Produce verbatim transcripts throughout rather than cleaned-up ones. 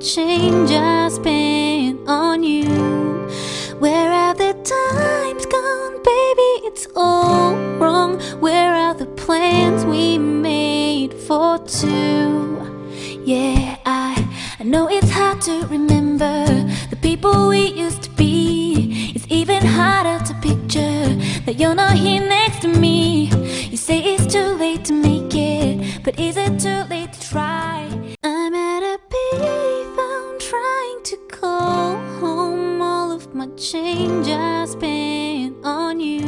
Change I spent on you. Where have the times gone, baby? It's all wrong. Where are the plans we made for two? Yeah, I, I know it's hard to remember the people we used to be. It's even harder to picture that you're not here next to me. You say it's too late to make it, but is it too late to try? I'm at a payphone trying to call home. All of my change I spent on you.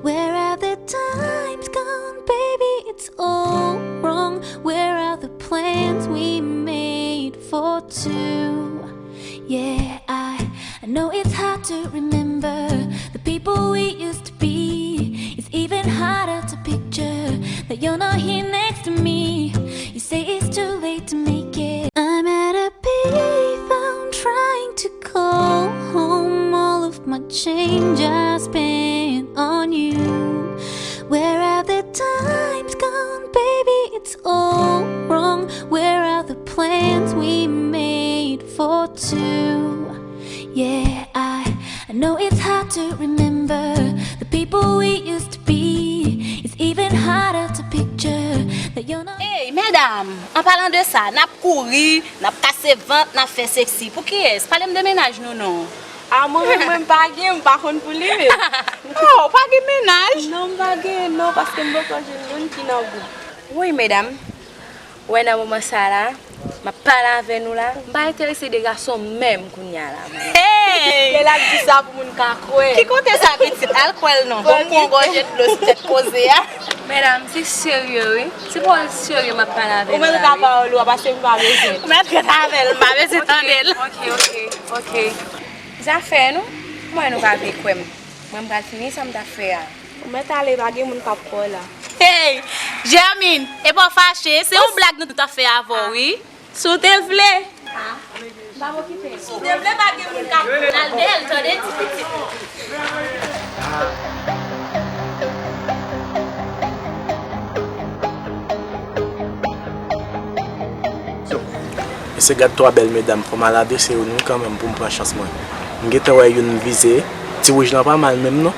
Where have the times gone, baby? It's all wrong. Where are the plans we made for two? Yeah, I, I know it's hard to remember the people we used to be. It's even harder to picture that you're not here next to me. You say it's too late to make it. I'm at a payphone trying to call home. All of my change I spent on you. Where have the times gone, baby? It's all wrong. Where are the plans we made for two? Yeah, I, I know it's hard to remember the people we used to be. It's even harder to picture that you're not. Hey, medam, an palan de sa, n ap kouri, n ap kase vant, n ap fè seksi. Pou kiyès? Pale m de mennaj nou non. A, mwen menm, mwen m pa gen, m pa konn pou li menm. Oh, ou pa gen mennaj? Non, m pa gen, non, paske m poko jwenn youn ki nan gou. Wi, medam. Wè nan moman sa la, m ap pale avè nou la, m pa enterese de gason menm kounye a la. Hey! Lè l ap di sa pou moun ka kwè. Ki kote sa pitit? Al kwè l non. Bon, m pran gòje dlo sou tèt koze a. Medam, se serye wi. Se pawòl serye m ap pale avè nou la wi. Ou mèt rete avè l, ou, paske m pa bezwen. Ou mèt rete avè l, m pa bezwen tande l. Ok, ok, ok. Zafè nou, mwen nou pa vle kwè m. Mwen m pral fini sa m t ap fè a. Ou mèt ale, pa gen moun k ap kwè w la. Hey! Germine, epa w fache, se yon blag nou t ap fè avè w wi. Si w te vle. Ah, m pa okipe. Si w te vle, pa gen moun k ap kwè w. Al dèyè l, tande, ti pitit. Mesye, gad twa bèl medam, fò m al adrese yo nou kanmenm pou m pran chans mwen. M gentan wè youn m vize. Ti wouj lan pa mal menm non.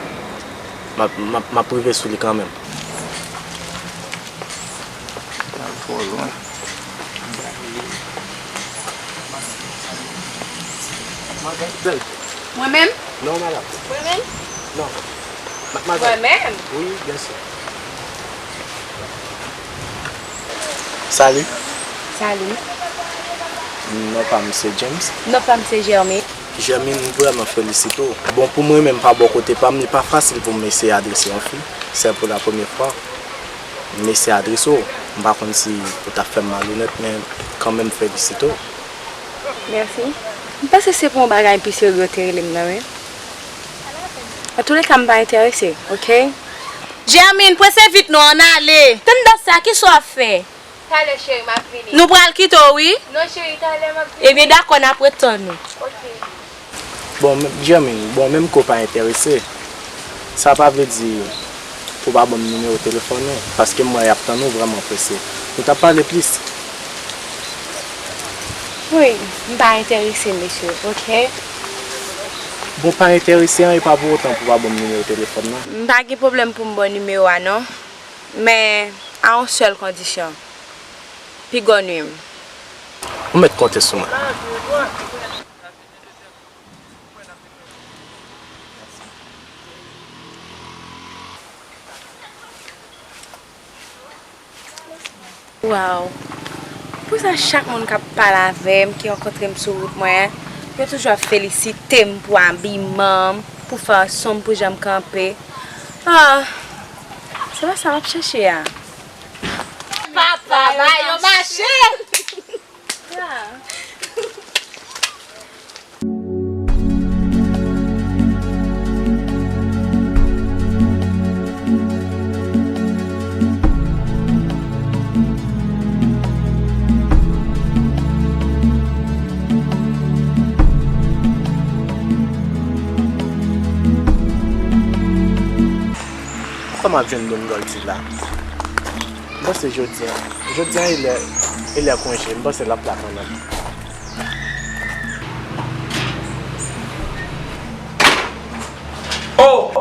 M ap, m ap, m ap rive sou li kanmenm. Al twò lwen. Mwen menm? Non, madanm. Mwen menm? Non. Madmwazèl. Mwen menm? Wi, byen si. Salut. Salut. Non pa m se James. Non pa m se Germaine. Germaine, m vrèman felisite w. Bon, pou mwen menm, pa bò kote pa m, li pa fasil pou m eseye adrese yon fi. Se pou la premye fwa m eseye adrese w. M pa konn si ou t ap fè m malonèt, men kanmenm felisite w. Mèsi. M panse se pou yon bagay pi serye w te rele m nan, wi. Antouleka, m pa enterese, oke? Germaine, prese vit non, ann ale. Tann dans sa, kisa w ap fè? Talè, cheri, m ap vini. Nou pral kite w, wi. Non, cheri, talè, m ap vini. Ebyen, dakò, n ap ret tann ou. Oke. Bon, men, Germaine, bon, menm ke w pa enterese, sa pa vle di pou w pa ban m nimewo telefòn ou, paske m wè y ap tann ou vrèman prese. Nou t ap pale plis. Wi, m pa enterese, mesye, oke? Bon, pa enterese an, e pa pou otan pou w pa ban m nimewo telefòn nan. M pa gen pwoblèm pou m ba w nimewo a, non. Men, a yon sèl kondisyon. Piga w nwi m. Ou mèt konte sou mwen. Waw! Poukisa chak moun k ap pale avè m, ki rankontre m sou wout mwen, yo toujou ap felisite m pou abiman m, pou fason m, pou jan m kanpe? Ah! Se pa sa m ap chèche a. Papa, ba yo mache! Kòman ap jwenn Don Goldie la? M panse jodi a, jodi a e lè, e lè konje, m panse l ap la kanmenm.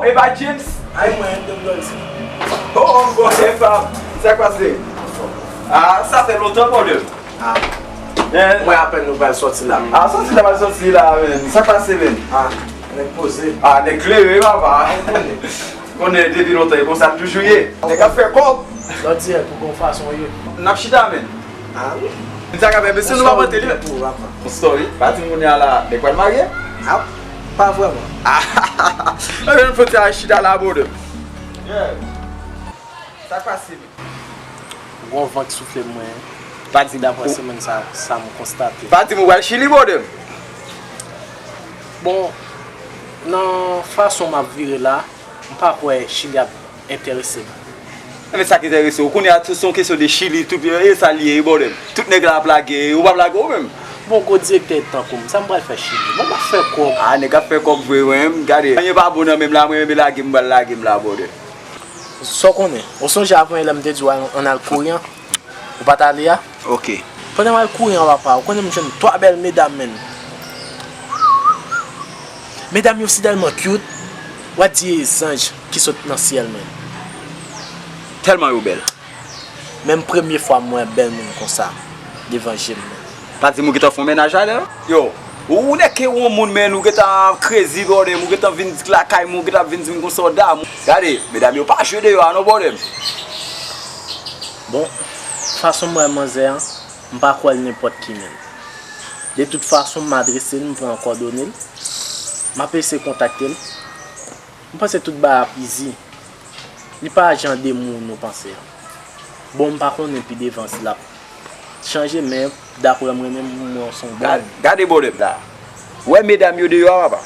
E pa James? Ay, mwen, m te vle di. Oh, oh, bon, e pa. Sa k pase? Ah, sa fè lontan, bòdè. Ah. Eh. Mwen apèn nou pral sòti la. Ah, sòti la, pral sòti la, men. Sa k pase, men? Ah, nèg poze. Ah, nèg klere, papa. Konnen depi lontan, e konsa l toujou ye. Nèg ap fè kòb. Lòt di, pou gon fason ye. N ap chita, men. Ah wi. Sa ka fè, mesye, nou pa monte li. Pou papa. Yon story. Pa di moun ya la, nèg pral marye? Ah, pa vrèman. Ah, ebyen, nou fouti al chita la, bòdè. Yeah. Sa k pase, men? Gon van k soufle mwen. Pa di m. Daprè semèn sa, sa m konstate. Pa di m ou pral Chili, bòdè. Bon, nan fason m ap vire la, m pa kwè Chili ap enterese m. Men sa k enterese w, kounye a tou se yon kesyon de Chili, tout, e sa l ye, bòdè. Tout nèg la ap lage, ou p ap lage ou menm. Bon, gwo direktè tankou m, sa m pral fè Chili? Bon, m ap fè kòb. Ah, nèg ap fè kòb vre, wi, gade. Anyen pa bon nan menm la, mwen menm lage m pral lage m la, bòdè. Sa w konnen? Ou sonje avan yè lè m te di w ann al kouri an? Ou pa t ale a? Ok. Pandan m al kouri an, papa, ou konnen m jwenn twa bèl medam, men. Medam yo si tèlman cute, w a di e zanj ki sot nan syèl, men. Tèlman yo bèl. Menm premye fwa m wè bèl moun konsa devan je m, men. Pa di m ou gentan fè yon mennaj alè? Yo, ou, ou nèk ke yon moun, men, ou gentan crazy, bòdè, ou gentan vin lakay mwen, ou gentan vin di m konsa w damou. Gade, medam yo pa jwe deyò a non, bòdè. Bon, fason m wè manzè an, m pa kwè l nenpòt ki, men. De tout fason, m adrese l, m pran kòdone l, m ap eseye kontakte l. M panse tout bagay ap easy. Li pa jan de moun ou panse an. Bon, m pa konnen pi devan si l ap chanje, men daprè mwen menm, mwen se yon bon moun. Gade, gade bòdè m la. Ou wè medam yo deyò a, papa.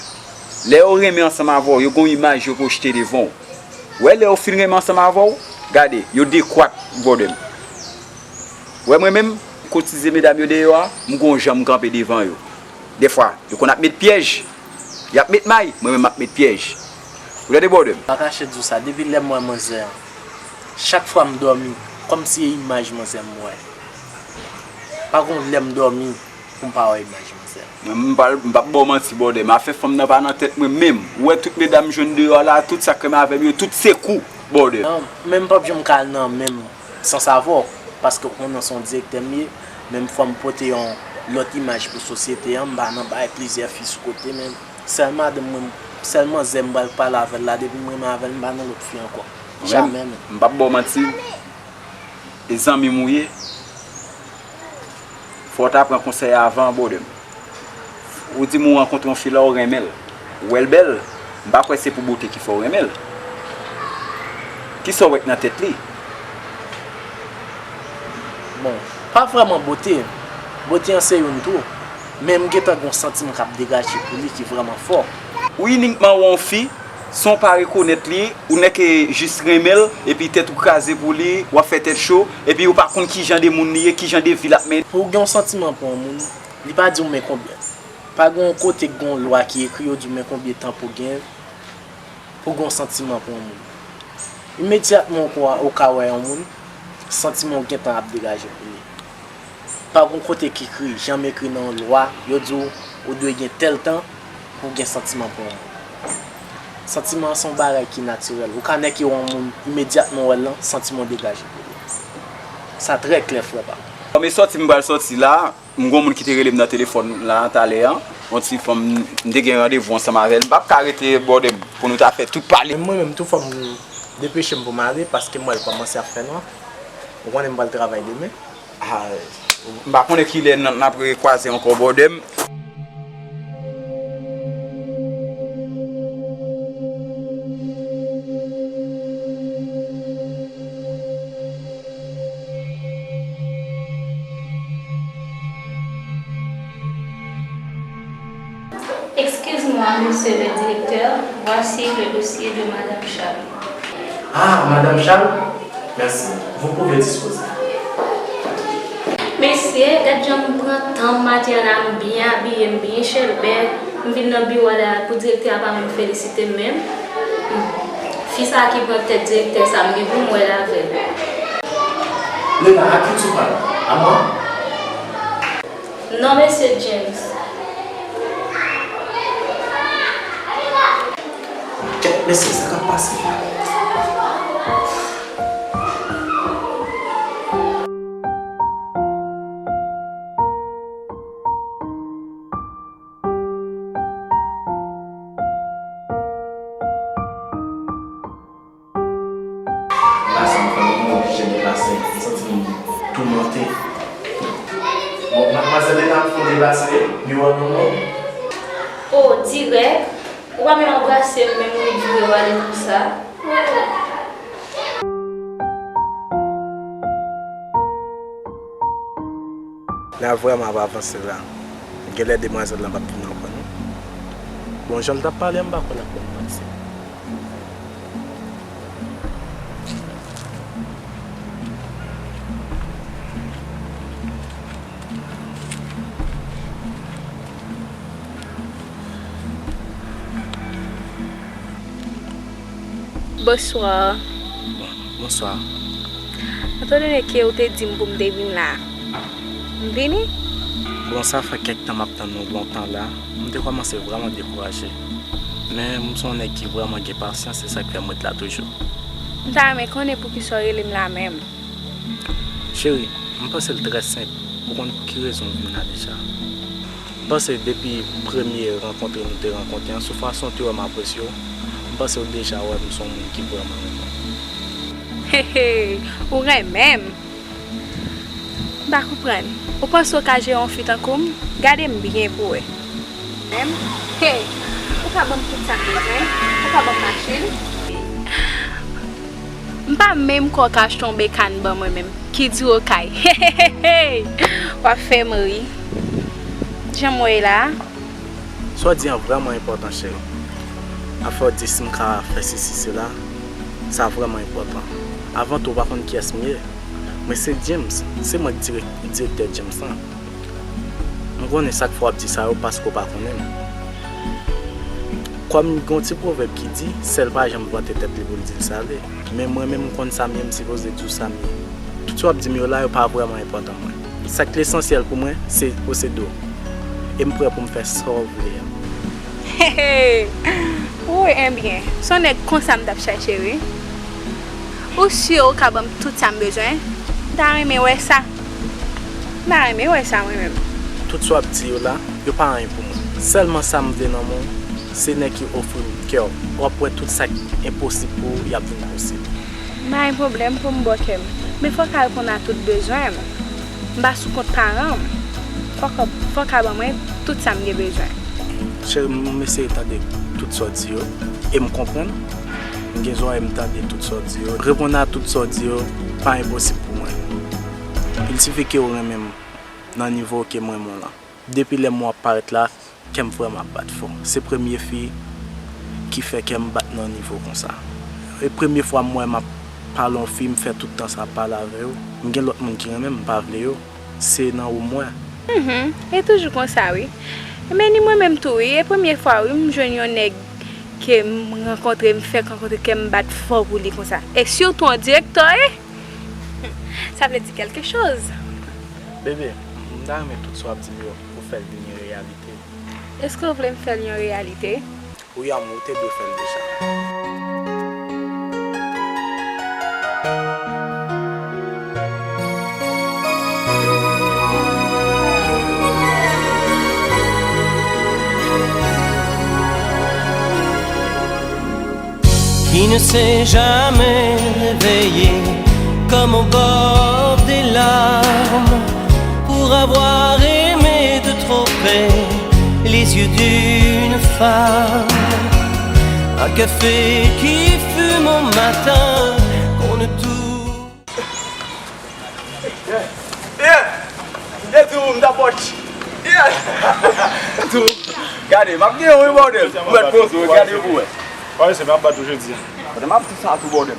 Lè yo renmen ansanm avè w, yo gon imaj yo pwojte devan w. Ou wè lè yo fin renmen ansanm avè w, gade, yo dekwat, bòdè m. Ou wè mwen menm, m kotize medam yo deyò a, m gon jan m kanpe devan yo. Dèfwa, yo konn ap met pyèj. Y ap met may, mwen menm m ap met pyèj. Ou tande, bòdè m? Pa kache di w sa, depi lè m wè manzè an, chak fwa m dòmi, kòmsi e imaj manzè m wè. Pa gon lè m dòmi pou m pa wè imaj manzè. Mwen, m pa, m p ap ba w manti, bòdè m. Afè fanm nan pa nan tèt mwen menm. Ou wè tout medam m jwenn deyò la, tout sa k renmen avè m yo, tout se kou, bòdè m. Non, men m p ap janm ka al nan menm sans avè w, paske ou konnen se yon direktè m ye, men m fò m pote yon lòt imaj pou sosyete an, m pa nan bay plizyè fi sou kote, men sèl madanm mwen, sèl manzè m pral pale avè l la, depi m renmen avè l, m pa nan lòt fi ankò. Jamè, men. M p ap ba w manti, e zanmi m ou ye, fò w ta pran konsèy avan, bòdè m. Ou di m ou rankontre yon fi la, ou renmen l. Ou wè l bèl, m pa kwè se pou bote ki fè w renmen l. Kisa w wè k nan tèt li? Bon, pa vrèman bote. Bote an se youn tou. Men m gentan gen yon santiman k ap degaje pou li ki vrèman fò. Ou inikman wè yon fi, san w pa rekonèt li, ou nèk jis renmen l, epi tèt ou kraze pou li, w ap fè tèt cho, epi ou pa konn ki jan de moun li ye, ki jan de vi l ap mennen. Pou w gen yon santiman pou yon moun, li pa di w men konbyen. Pa gen yon kote k gen yon lwa ki ekri yo di w men konbyen tan pou w gen pou w gen yon santiman pou yon moun. Imedyatman ou ka, ou ka wè yon moun, santiman w gentan ap degaje pou li. Pa gen yon kote ki ekri, janm ekri nan yon lwa, yo di w ou dwe gen tèl tan pou w gen santiman pou yon moun. Santiman an se yon bagay ki natirèl. Ou ka nèke wè yon moun, imedyatman w wè l lan, santiman w degaje pou li. Sa trè klè, frè pa m. Kòm e sòti m pral sòti la, m gon moun ki te rele m nan telefòn la talè a, yon ti fanm, m te gen randevou ansanm avè l. M p ap ka rete bòdè m pou nou ta fè tout pale. Mwen menm tou fò m depeche m pou m ale, paske m wè l kòmanse ap fè nwa. Ou konnen m pral travay demen. Ah, m pa konnen kilè n, n ap rekwaze ankò, bòdè m. Excuse-moi, monsieur le directeur, voici le dossier de Madame Charles. Ah, Madame Charles, merci. Vous pouvez disposer. Mesye, gad jan m pran tan m maten an la, m byen abiye, m byen chèlbè. M vin nan biwo a la pou direktè a pa menm felisite m menm. Hmm. Fi sa ki pran tèt direktè sa, m gen pou m wè l avè l. Lena, à qui tu parles? À moi? Non, mesye James. Kèt, mesye, sa k Pase m fè m oblije deplase, m santi m toumante. Bon, madmwazèl Lena, m fè w deplase, wi, biwo a non, non. O, dirèk? Ou pa menm anbrase m, menm ou vire w ale konsa. La vrèman ap avanse la. Genlè demwazèl la p ap vin ankò non. Bon, jan l t ap pale a, m pa kwè l ap konn manti. Bonswa. Bon, bonswa. Etandone ke ou te di m pou m te vin la, m vini? Bon, sa fè kèk tan m ap tann ou lontan la. M te kòmanse vrèman dekouraje. Men m se yon nèg ki vrèman gen pasyans, se sa k fè m ret la toujou. M ta renmen konnen poukisa w rele m la menm. Cheri, m panse l trè senp. Ou konn pou ki rezon m vin la deja. M panse depi premye rankontre nou te rankontre an, sou fason w te wè m apresye w, m panse w deja wè m se yon moun ki vrèman renmen w. Hehe, ou renmen m? M pa konprann. Ou panse w ka jere yon fi tankou m? Gade m byen pou w wè. Menm? Hey, ou ka ban m tout sa m bezwen? Ou ka ban m machin? M pa menm kwè w ka achte yon bekàn ban mwen menm, ki di w kay. Hey, hey, hey, hey! W ap fè m ri. Jan m wè la a. Sa w di an vrèman enpòtan, cheri. Afè w di si m ka fè sesi sela, sa vrèman enpòtan. Avan tou, w pa konn kiyès m ye. Mwen se James, se mwen k dirèk-, direktè James lan. M konnen sa k fè w ap di sa yo paske w pa konnen m. Kòm gen yon ti pwovèb ki di, sèl pa janm vante tèt li pou l di l sale. Men mwen menm, m konn sa m ye, m sipoze di w sa m ye. Tout sa w ap di m yo la, yo pa vrèman enpòtan mwen. Sa k lesansyèl pou mwen, se posede w. E m prè pou m fè sa w vle a. Hehe! Wi, enbyen, se yon nèg konsa m t ap chache, wi. Ou si ou ka ban m tout sa m bezwen? M ta renmen wè sa. M ta renmen wè sa, mwen menm. Tout sa w ap di yo la, yo pa anyen pou mwen. Sèlman sa m vle nan men w, se nèg ki ofri m kè w. W ap wè tout sa k enposib pou ou, y ap vin posib. M pa gen pwoblèm pou m ba w kè m, men fòk w ka reponn a tout bezwen m. M pa sou kont paran m. Fòk, fòk w ka ban mwen tout sa m gen bezwen. Cheri, m eseye tande tout sa w di yo, e m konprann. M gen zòrèy, m tande tout sa w di yo. Reponn a tout sa w di yo pa enposib pou mwen. Il sifi ke w renmen m nan nivo ke m renmen w lan. Depi lè m wè w ap parèt la, kè m vrèman ap bat fò. Se premye fi ki fè kè m bat nan nivo konsa. E premye fwa m wè m ap pale yon fi, m fè tout tan sa ap pale avè yo. M gen lòt moun ki renmen m, m pa vle yo. Se nan ou m wè. Mhm, e toujou konsa wi. Men ni mwen menm tou wi, e premye fwa wi m jwenn yon nèg ke m rankontre, m fèk rankontre, kè m bat fò pou li konsa. E sitou an dirèk, wi. Sa vle di quelque chose. Bebe, m ta renmen tout sa w ap di m yo, ou fè l vin yon reyalite. Èske w vle m fè l yon reyalite? Wi, amou, ou te dwe fè l deja. Qui ne s'est jamais réveillé comme au bord des larmes pour avoir aimé de trop près les yeux d'une femme. Un café qui fume au matin qu'on ne tourne. Yeah! Yeah! Gade, m ap gen yon wi bòdèl. Ou mèt poze w, gade pou wè. Wi, se m ap bat ou jodi a. Bòdèl, m ap di sa tou bòdèl.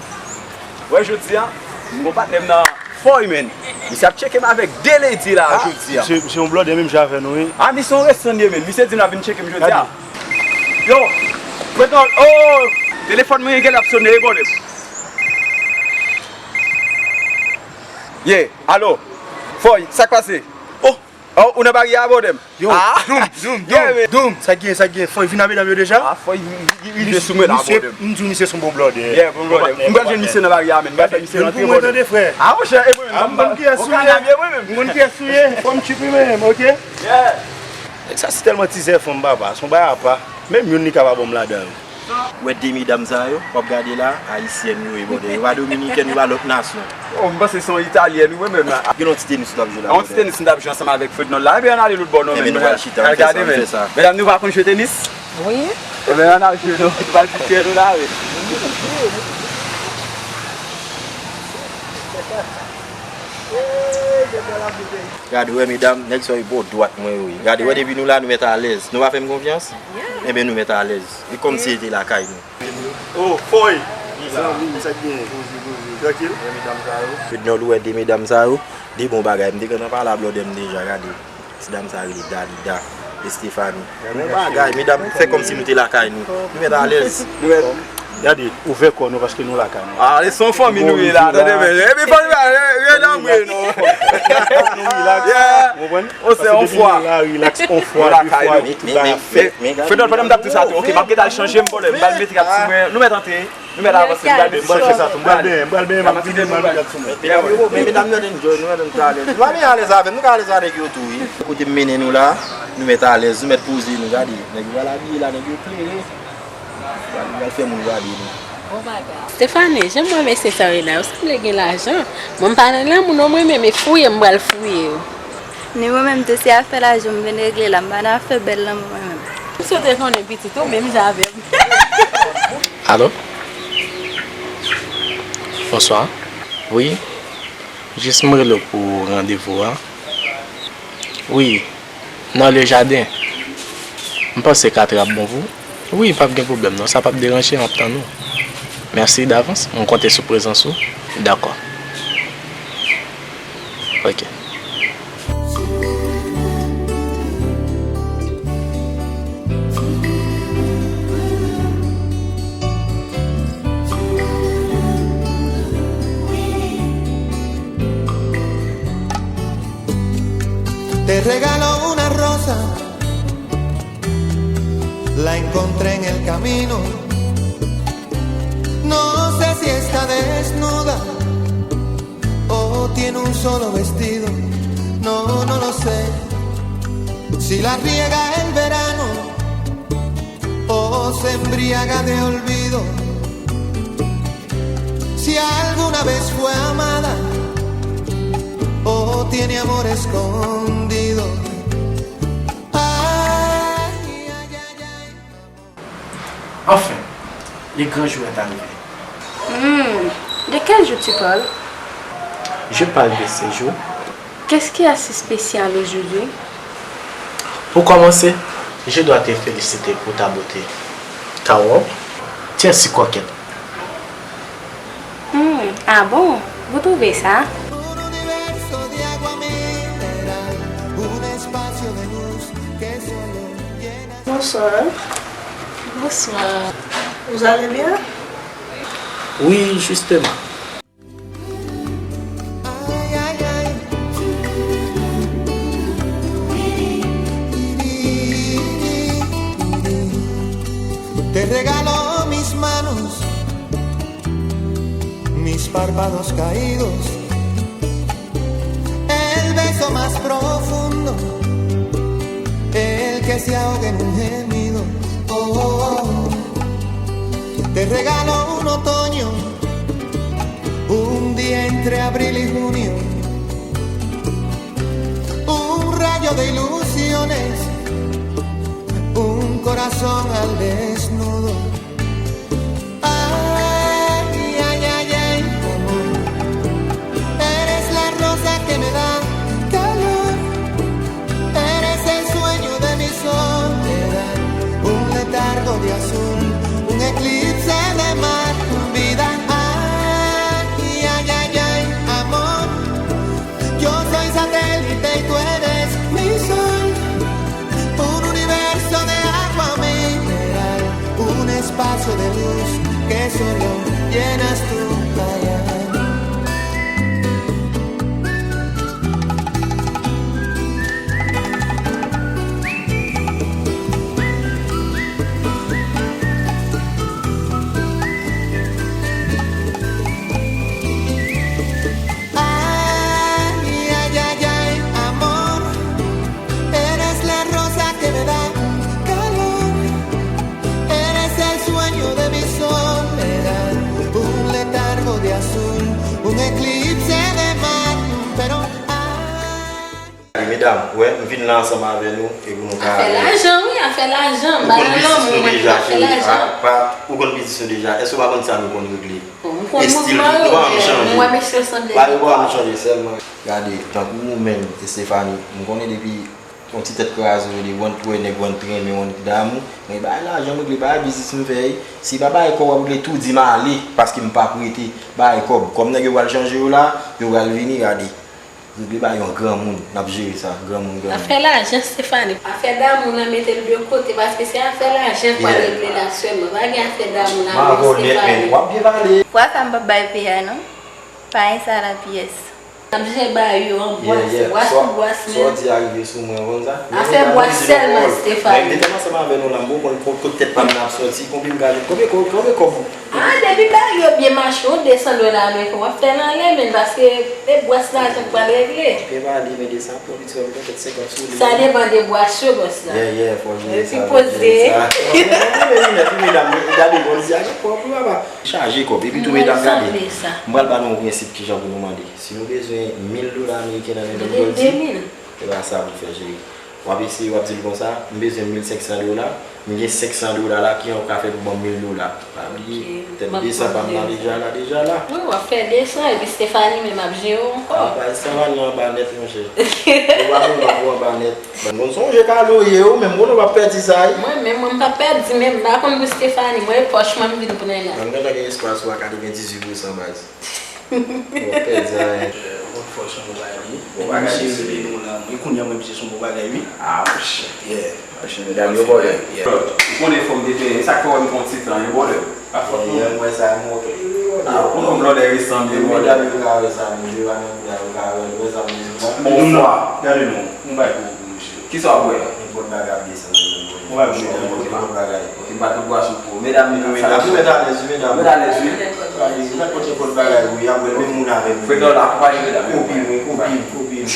Wè jodi a, m gon patnè m nan fò wi, men. Misye ap tcheke m avèk de lady la jodi a. Misye, misye yon blòdè menm jan avè nou wi. A, misye yon resan li ye, men. Misye di l ap vin tcheke m jodi a. Yo, prete yon, oh, telefòn mwen genlè ap sone wi bòdèl. Yeah, alo. Foy, sa k pase? Oh, Oh, ou nan baryè a, bòdè m? Yo, ah, Doum, Doum, Doum, yeah, man. Doum, sa k gen, sa k gen? Foy vin ak medam yo deja? Ah, Foy vin, vin, vin jwe sou mwen la, bòdè m. M di w misye se yon bon blòdè. Yeah, bon blòdè. M pral jwenn misye nan baryè a, man. M pral fè misye rantre, bòdè m. Ah, monchè, e mwen menm, m konn kiyès ou ye. M konn kiyès ou ye. Fò m tchip li menm, oke? Yeah. Nèg sa se tèlman tizè fanm, papa. Se yon bagay apa. Menm youn li ka pa bon m ladan yo. Ou wè de medam sa yo, w ap gade la, ayisyèn yo ye, bòdè. Yo pa dominikèn, yo pa lòt nasyon. Oh, m panse se yon italyèn, wi, mwen menm. Gen yon ti tenis ou t ap jwe la, yon ti tenis m t ap jwe ansanm avèk Ferdinand la. Ebyen, ann ale lòt bò, non, men nou pral chita, al gade, men. Medam, nou pa konn jwe tenis? Wi. Ebyen, ann al jwe, non. Nou pral fè nou la, wi. Gade, wè, medam, nèg sa yo bò dwat mwen yo ye. Gade, wè, depi nou la, nou mèt alèz. Nou pa fè m konfyans? Ebyen, nou mèt alèz. E kòmsi se te lakay nou. Oh, Foy! Zanmi m, sa k gen? Poze, poze. Trankil? Medam sa yo. Ferdinand, ou wè de medam sa yo? De bon bagay. M te gentan pale a blòdè m deja, gade. Ti dam sa rele Dalida, Estefani. Bon bagay, medam, fè kòmsi nou te lakay nou. Nou mèt alèz. Nou mèt. Gade, ouvè kò nou paske nou lakay nou. Ah, se yon fanmi nou ye la, tande byen. Epi fò nou pa, eh, eh, non. Nou rilaks, ou konprann? Oh, se yon fwa. La, rilaks, yon fwa, de fwa, tout bagay fèt. Fedon, pandan m t ap di sa tou, oke, m ap gentan al chanje m, bòdè, m pral mete gad sou mwen. Nou mèt antre, nou mèt avanse, m pral mete. M pral fè sa tou, m pral benyen, m pral benyen, m ap vini, m pral mete gad sou mwen. Men medam yo ann enjoy, nou ann, nou ka alèz. Nou pa benyen alèz avè m, nou ka alèz avèk yo tou, wi. Kote m mennen nou la, nou mèt alèz, nou mèt poze nou, gade. Nèg yo pral abiye la, nèg yo klere. Pral, pral fè moun gade nou. Bon bagay. Stephanie, jan m wè mesye sa yo ye la, yo sanble gen lajan. Mwen m pa nan lanmou non, mwen menm, e fouye m pral fouye yo. Ni mwen menm tou, se afè lajan m vin regle la, m pa nan afè bèl lanmou mwen menm. M swete konnen pitit ou menm jan avè m. Alo? Bonswa. Wi. Jis m rele w pou randevou a. Wi. Nan le jaden. M panse katrè ap bon pou ou. Wi, p ap gen pwoblèm non, sa p ap deranje, m ap tann ou. Mèsi davans, m konte sou prezans ou. Dakò. Oke. Te regalo una rosa, la encontré en el camino. No sé si está desnuda o tiene un solo vestido. No, no lo sé. Si la riega el verano o se embriaga de olvido. Si alguna vez fue amada o tiene amor escondido. Ay, ay, ay, ay. Enfin, le grand jour est arrivé. Hmm, de quel jour tu parles? Je parle de ce jour. Qu'est-ce qu'il y a si spécial aujourd'hui? Pour commencer, je dois te féliciter pour ta beauté. Ta robe, tu es si coquette. Hmm, ah bon? Vous trouvez ça? Un universo de agua mineral, un espacio de luz que solo llena. Bonsoir. Bonsoir. Vous allez bien? Oui, justement. Te regalo mis manos, mis párpados caídos, el beso más profundo, el que se ahoga en un gemido. Oh, oh, oh. Te regalo un otoño, un día entre abril y junio, un rayo de ilusiones, un corazón al desnudo. Ay, ay, ay, ay, amor. Eres la rosa que me da calor. Eres el sueño de mi soledad. Un letargo de azul, un eclipse de mar. Vida, ay, ay, ay, ay, amor. Yo soy satélite y tú eres mi sol. Un universo de agua mineral, Wè, m vin la ansanm avè nou, e pou nou ka... Afè lajan, wi, afè lajan. M pa nan lanmou, mwen, afè lajan. Ou konn biznis nou deja. Èske w pa konn sa nou konn regle? Bon, m konn mouvman yo, men m wè mesye yo sanble. Bagay yo pa janm chanje sèlman. Gade, tankou ou menm, Estefani, m konnen depi yon ti tèt kraze, ou rele w annik wè nèg, w annik renmen, w annik damou. Men bagay lajan m regle, bagay biznis m fè, wi. Si pa bagay kòb w ap regle, tou di m ale, paske m p ap rete. Bagay kòb. Kòm nèg yo pral chanje yo la, yo pral vini, gade. Regle bagay yo an granmoun, n ap jere sa, granmoun, granmoun. Afè lajan, Stefani. Afè damou nan, mete l de kote, paske se afè lajan k pral regle la sèlman. Pa gen afè damou la menm, Stefani. W ap byen pale. Fwa sa m p ap bay pè a non. Pa gen sa la pyès. N ap jere bagay yo an bwas, bwas pou bwas menm. Sa w di a rive sou mwen, ou konn sa? Afè bwas sèlman, Stefani. Mwen m te tèlman ansanm avè nou la, m poko konn kot tèt pa m nan ap soti, konbyen m ka jwenn, konbyen kòb, konbyen kòb. Ah, depi bagay yo byen mache, yon de san dola ameriken w ap fè l anlè, men, paske e bwas lajan k pral regle. Byen pale, men de san pou li sòl, mwen fè senkant sou li. Sa depann de bwas yo, bòs la. Yeah, yeah, fò jere sa, fò jere sa. Epi poze. Mwen renmen linèt wi, medam, gade, bòs di a gen kòb wi, papa. Chaje kòb, epi tou, medam, gade. M pral ba nou yon prensip kijan pou nou mande. Si nou bezwen mil dola ameriken nan men nou, Goldie, e pa sa pou fè, cheri. W ap eseye, w ap di l konsa, m bezwen mil senk san dola, m gen senk san dola la, kijan w ka fè pou ban m mil dola? Pa bliye, tèt de san pa m nan deja la, deja la. Wi, w ap fè de san, epi Stefani menm ap jere w ankò. Ah, bay Stefani anba nèt, monchè. Ou pa konn w ap anba nèt. Ban m sonje kado ye, ou menm, konnen w p ap pèdi sa, wi. Mwen menm, mwen m p ap pèdi, men m pa konn pou Stefani, mwen e pòch mwen m vin pran la. Ban m gentan gen espas ou a katrevendizuit pousan, baz. Bon, pèdi anyen. Bon, fò se yon bon bagay li. Bon bagay, mesye. Epi misye rele nou la. Mwen kounye a mwen misye se yon bon bagay, wi. Ah, monchè. Yeah. Monchè, medam yo vòlè. Yeah. Ou konnen fò m te fè, e sa k fè w wè m pran ti tan, e vòlè. Pa fòt nou. Yeah, mwen sa, mwen, ok. Ah, ou konn lòdè resanble, vòlè. Medam yo ka wè sa, men yo pa nan kou la, yo ka wè, yo wè sa, men yo pa. Yon fwa. Gade non, yon bagay pou ou, pou misye. Kisa w ap bwè? Nenpòt bagay ap desann, mwen. Ou pa bwè nenpòt bagay. Ok, m pa t bwè bwason pou ou. Medam, medam, medam. Sa nou mèt alèz, wi, medam. Mèt alèz, wi. Nenpòt bagay, wi, y ap bwè l, menm moun avè m. Frekan la, akonpaye medam. Kopin, wi, kopin, kopin.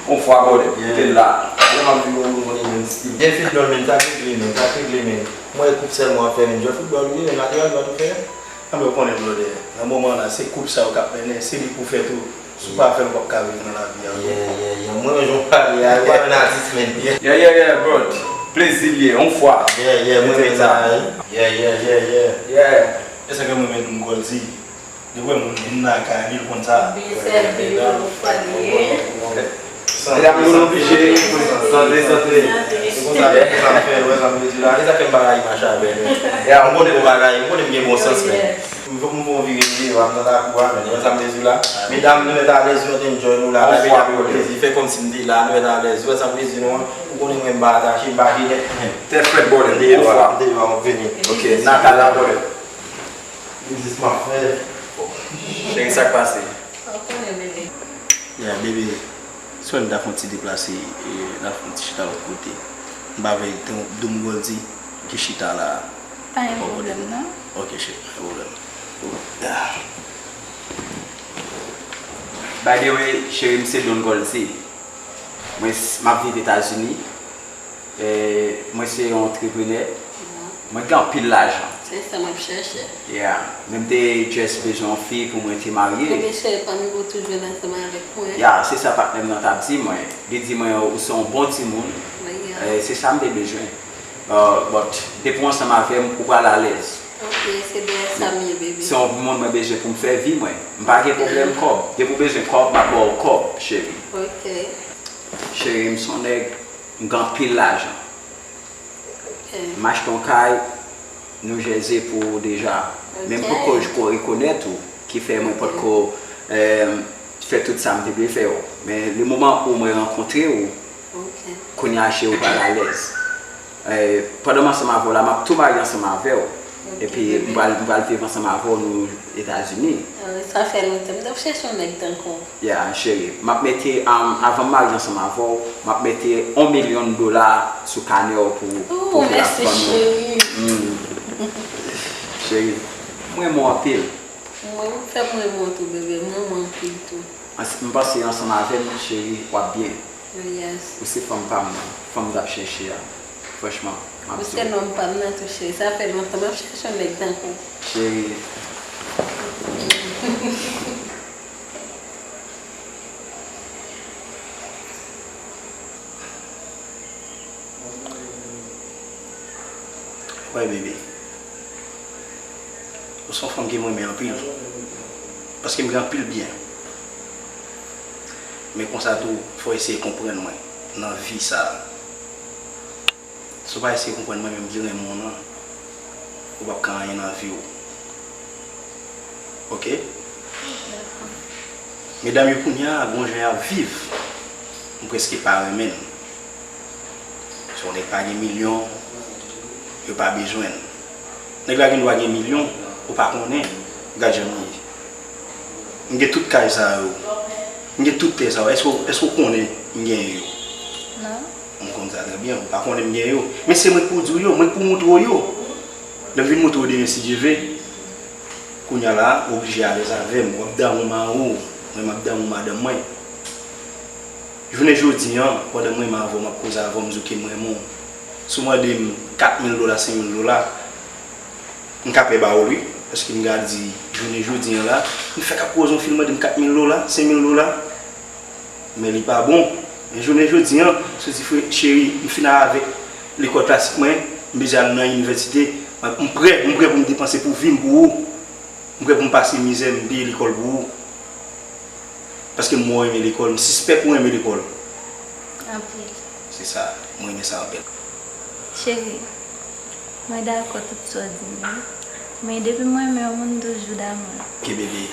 On fwa, brother. Yeah. Kite l la. Lè m ap viv yon moun konnen menm stil. Gen fil dòl, men, sa k regle, men, sa k regle, men. Mwen koup sèlman ap fè, men, jwè foutbòl, wi, men lateral dwat ou fè. Anben, ou konnen, brother, nan moman an la, se koup sa yo k ap mennen, se li pou fè tou. Si w pa fè l, ou p ap ka viv nan lavi a, bro. Yeah, yeah, yeah. Mwen menm jan w pale a, ou pa yon atis, men. Yeah, yeah, yeah, bro. Plezi l ye, on fwa. Yeah, yeah, mwen menm sa, wi. Yeah, yeah, yeah, yeah. Yeah. E sa ke mwen menm m Goldie. Depi w wè moun vin nan kay li, l konn sa. Byen sèvi yo, fwa li ye. Medam yo oblije santre, santre. Se konsa, se konsa m fè, wè sa m vle di la. E sa fè m pa ka mache avè nou. M konnen bon bagay, m konnen m gen bon sans, men. M fè, m fè yon vire vire, m nan lakou a, men, wè sa m vle di la. Medam, nou mèt alèz, nou te enjoy nou la, nou mèt ap pran plezi, fè kòmsi m te la, nou mèt alèz, wè sa m vle di nou an, ou konnen mwen m pa atache, m pa jene. Tèt frèt, bòlè, m deyò a, m deyò a, m ap vini. Ok, Natal la, bòlè. Biznis m ap fè. Cheri, sa k pase? Ou konnen, bebe. Ya, bebe, swen ta fè yon ti deplase, e, n a fè yon ti chita lòt kote. M pa vle tankou Dom Goldie ki chita la. Pa gen pwoblèm, non. Ok, cheri, pa gen pwoblèm. By the way, cheri, m se Don Goldie. Mwen, s-, m ap viv Etazini. E, mwen se yon antreprenè. Mwen gen anpil lajan. Se sa m ap chèche. Yeah. Men m te just bezwen yon fi pou mwen te marye. Ebyen, cheri, pa m ou toujou ansanm avèk mwen. Yeah, se sa patnè m nan t ap di mwen. Li di mwen, ou se yon bon timoun. Wi, yeah. E, se sa m te bezwen. Uh, but, depi w ansanm avè m, ou pral alèz. Ok, se dèyè sa m ye, bebe. Se yon moun mwen bezwen pou m fè vi mwen. M pa gen pwoblèm kòb. Depi w bezwen kòb, m ap ba w kòb, cheri. Ok. Cheri, m se yon nèg, m gen anpil lajan. Ok. M achte yon kay New Jersey pou ou deja. Ok. Men m poko ko rekonèt ou, ki fè mwen potko, eh, fè tout sa m te vle fè yo. Men le moman pou mwen rankontre ou, ok, kounye a cheri, ou pral alèz. Eh, pandan m ansanm avè w la, m ap tou marye ansanm avè w. Ok, bebe. Epi m pral, m pral viv ansanm avè w nou Etazini. Ah, sa fè lontan. M t ap chèche yon nèg tankou w. Yeah, cheri. M ap mete, um, avan m marye ansanm avè w, m ap mete yon milyon dola sou kanè w pou, pou popilasyon nou. Oh, mèsi, cheri. Mm. Cheri, m renmen w anpil. Mwen, ou fè m renmen w tou, bebe. M renmen w anpil tou. Ans-, m panse ansanm avè m, cheri, w ap byen. Yes. Ou se fanm pa m nan, fanm m t ap chèche a. Franchman, m ap di w. Ou se nonm pa m nan tou, cheri. Sa fè lontan m ap chèche yon nèg tankou w. Cheri. Wè, bebe. Ou se yon fanm ke m renmen anpil. Paske m gen anpil byen. Men konsa tou, fò w eseye konprann mwen nan vi sa a. Si w pa eseye konprann mwen menm ki renmen w nan, ou p ap ka anyen nan vi w. Oke? Medam yo kounye a, gon jan y ap viv, m prèske pa renmen l. Si yon nèg pa gen milyon, yo pa bezwen l. Nèg la gen dwa gen milyon, ou pa konnen, gad jan m ye. M gen tout kay sa yo. M gen tout tè sa yo. Èske, èske w konnen m genyen yo? Non. M konn sa trè byen, ou pa konnen m gen yo. Men se mwen k pou di w yo, mwen k pou montre w yo. Lè m vin montre w demen, si Dye vle, kounye a la, ou oblije alèz avè m, w ap damou mari w, mwen m ap damou madanm mwen. Jounen jodi a, pandan m renmen avè w, m ap koze avè w, m di w ke m renmen w. Si w mande m kat mil dola, senk mil dola, m ka pè ba w l wi, paske m ka di, jounen jodi a la, m fèk ap koze yon fi, l mande m kat mil dola, senk mil dola. Men li pa bon. Men jounen jodi a, si w di, frè, cheri, m fin avèk lekòl klasik mwen, m bezwen al nan inivèsite, m prè, m prè pou m depanse pou vi m pou ou. M prè pou m pase mizè, m peye lekòl pou ou. Paske m wè w renmen lekòl, m sispèk ou renmen lekòl. Anpil. Se sa, m renmen sa anpil. Cheri, mwen dakò tout sa w di m yo. Men depi m renmen yon moun, m toujou damou l. Oke, bebe.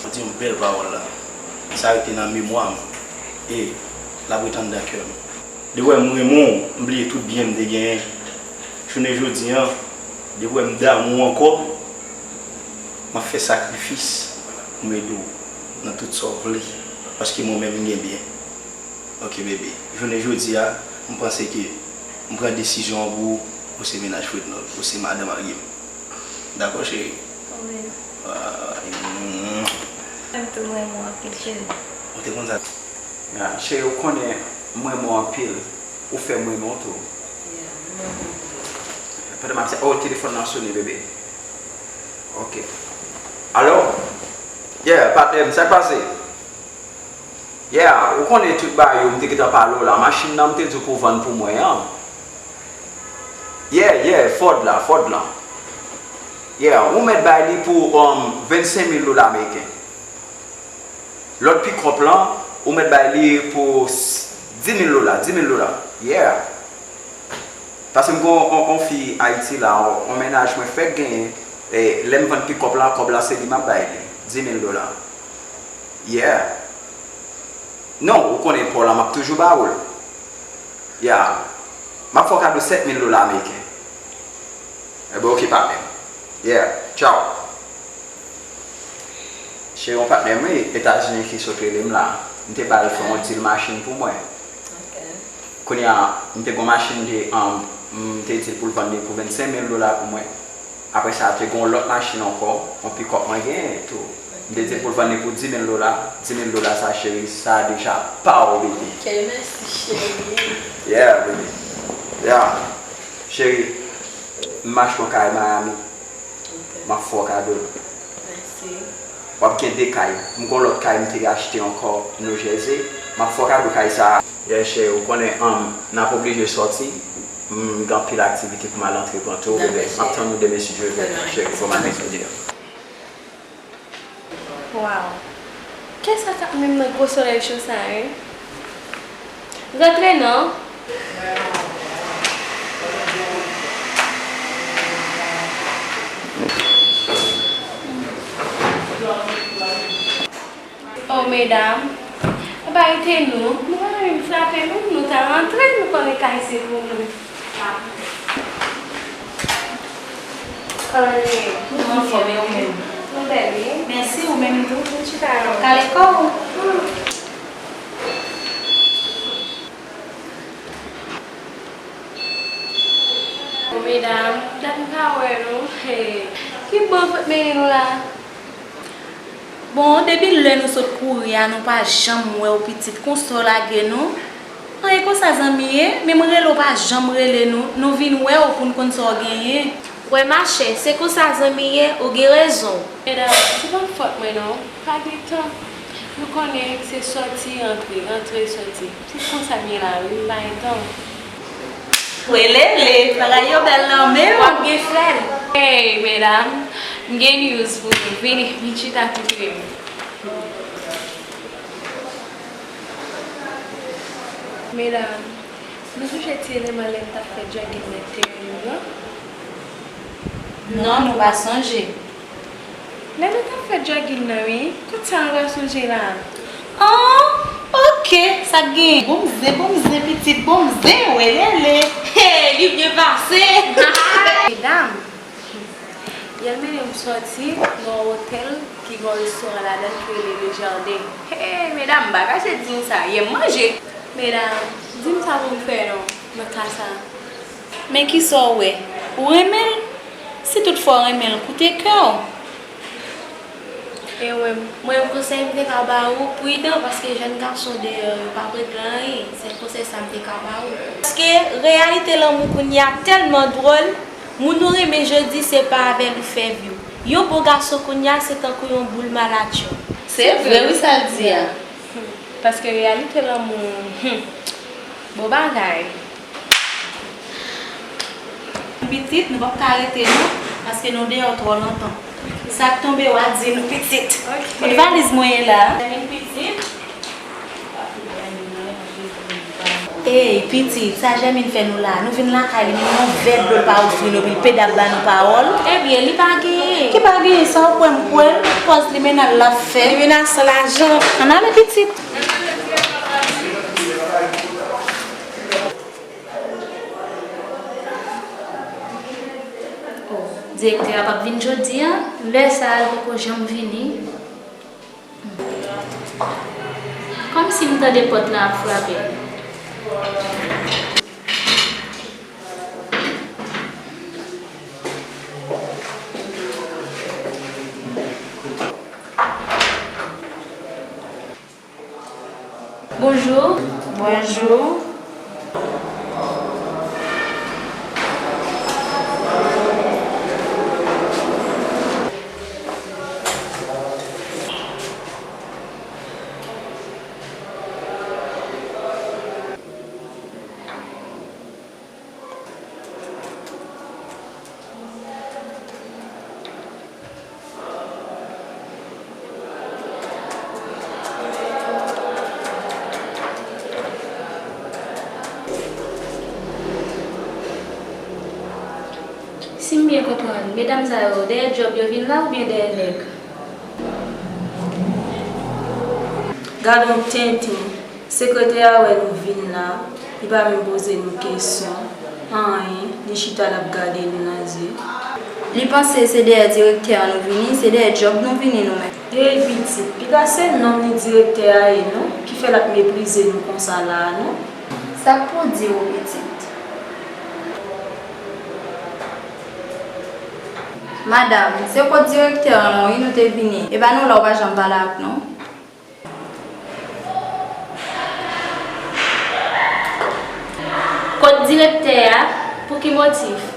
Ou di yon bèl pawòl la. Sa rete nan memwa m. E l ap ret anndan kè m. Depi w wè m renmen w, m bliye tout byen m te genyen. Jounen jodi a, depi w wè m damou w ankò, m ap fè sakrifis pou m ede w nan tout sa w vle. Paske mwen menm, m gen byen. Oke, bebe. Jounen jodi a, m panse ke m pran desizyon an pou ou, ou se mennaj Frednol, ou se madan marye m. Dakò, cheri? Wi. Ah, mm. Mwen tou, mwen renmen w anpil, cheri. Ou te konn sa? Ya, cheri, ou konnen m renmen w anpil. Ou fè m renmen w tou. Yeah, m renmen w tou. Pandan m ap di, oh, telefòn nan sone, bebe. Oke. Alo? Yeah, patnè m, sa k pase? Yeah, ou konnen tout bagay yo, m te gentan pale w la. Machin nan m te di w pou w vann pou mwen an. Yeah, yeah, Ford la, Ford lan. Yeah, ou mèt bay li pou, um, vennsenk mil dola ameriken. Lòt pikòp lan, ou mèt bay li pou s-, dis mil dola, dis mil dola. Yeah. Paske m gen yon, yon, yon fi Ayiti la, yon, yon mennaj mwen fèk genyen, e, lè m vann pikòp la, kòb la se li m ap bay li, dis mil dola. Yeah. Non, ou konnen pa w la, m ap toujou ba ou l. Ya. M ap fè w kado sèt mil dola ameriken. Enben, oke, patnè m. Yeah, tchaw. Se yon patnè m, wi, Etazini ki sot rele m la. M te ba l fè yon deal machin pou mwen. Ok. Kounye a, m te gen yon machin de, um, m te di l pou l vann li pou vennsenk mil dola pou mwen. Apre sa, te gen yon lòt machin ankò, yon pikòp mwen genyen tou. M te di l pou l vann li pou dis mil dola. Dis mil dola sa, cheri, sa deja pa w, bebe. Ok, mèsi, cheri. Yeah, bebe. Yeah. Cheri, m achte yon kay Miami. Ok. M ap fè w kado l. Mèsi. W ap gen de kay. M gen yon lòt kay m te achte ankò New Jersey. M ap fè w kado kay sa a. Yeah, cheri, ou konnen, um, n ap oblije sòti. M gen anpil aktivite pou m al antreprann tou, bebe. M ap tann ou demen si Dye vle, cheri. Fò m al met yon di. Waw. Kisa k ap menm nan gwo solèy cho sa, wi? Rantre non. Oh, medam, pa rete non. Nou pa menm frape, non, nou ta rantre, nou konnen kay se pou nou. Kòman nou ye? Nou anfòm, e ou menm? Nou bèl, wi. Mèsi, ou menm tou. Nou chita non. Kale kò w. Oh, medam, dat m pa wè nou. Hey. Ki bò w sot mennen nou la? Bon, depi lè nou sot kouri a, nou pa janm wè w pitit. Konsa w lage nou? An, e konsa zanmi ye? Menm rele w pa janm rele nou. Nou vin wè w pou n konn sa w genyen. Wè machè, se konsa zanmi ye, ou gen rezon. Medam, se pa fòt mwen non. Pa gen tan. Nou konnen se sòti, antre, antre, sòti. Se konsa m ye la wi, m pa gen tan. Welele, bagay yo bèl nan men w. W ap gen fè l. Hey, medam, m gen news pou nou. Vini, vin chita kote m. Medam, nou sonje ti eleman lè n t ap fè jogging nan teren nou an? Non, nou pa sonje. Lè nou t ap fè jogging nan, wi, kout sa nou pral sonje la? Oh, ok, sa k gen? Bon zen, bon zen, pitit, bon zen, welele. Hey, li byen pase. Medam, yè l mennen m sòti nan yon otèl ki gen yon restoran ladan l ki rele Le Jardin. Hey, medam, m pa kache di nou sa, yè m manje. Medam, di m sa pou m fè non, nan ka sa. Men kisa w wè? Ou renmen l? Si toutfwa w renmen l, koute kè w. E mwen, mwen, konsèy m te ka ba ou, pridan, paske jèn gason deyò yo pa prete anyen. Se konsèy sa m te ka ba ou. Paske reyalite lanmou kounye a tèlman dwòl, moun ou renmen jodi, se pa avè l ou fè vi w. Yon bon gason kounye a, se tankou yon boul malatchon. Se vre wi sa l di a. Paske reyalite lanmou, hmm, bon bagay. Pitit, nou p ap ka rete non, paske nou deyò twò lontan. Sa k tonbe w a di nou, pitit. Kot valiz mwen ye la? Vin pitit. Ey, pitit, sa Jèmin fè nou la? Nou vin lakay li, menm yon vè dlo l pa ofri nou, epi l pede ap ba nou pawòl. Ebyen, li pa genyen. Ki pa genyen? Sa w kwè m kwè l? Pòz limenal l ap fè. Limenal san lajan. Ann ale, pitit. Oh, direktè a p ap vin jodi a? Lè sa a, l poko janm vini. Kòmsi m tande pòt lan ap frape. Bonjou. Bonjou. Si m byen konprann, medam sa yo, dèyè djòb yo vin la oubyen dèyè nèg? Gad on tenten. Sekretè a wè nou vin la, li pa menm poze nou kesyon, anyen, li chita l ap gade nou nan zye. Li panse se dèyè direktè an nou vini, se dèyè djòb nou vini nou menm. Ey pitit, piga se nonm li direktè a ye non, ki fè l ap meprize nou konsa la a non. Sa k pou di w pitit? Madanm, se kot direktè an wi nou te vini. E pa nou la w pa janm pale ak nou. Kot direktè a? Pou ki motif?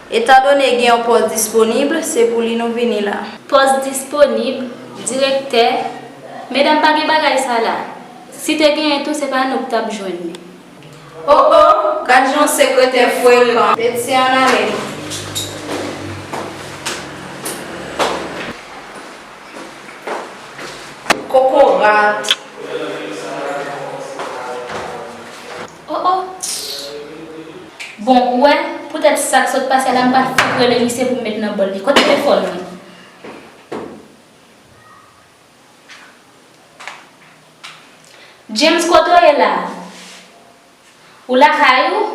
Etandone gen yon pòs disponib, se pou li nou vini la. Pòs disponib, direktè, medam pa gen bagay sa la. Si te genyen tou, se pa nou k t ap jwenn li. O o, gad jan sekretè frekan. Peti ann ale. Kokorat. O o. Bon, ou wè, poutèt sa k sot pase la, m pral fouke rele misye pou m met nan bòl li. Kote telefòn mwen? James, kote w ye la? Ou lakay ou?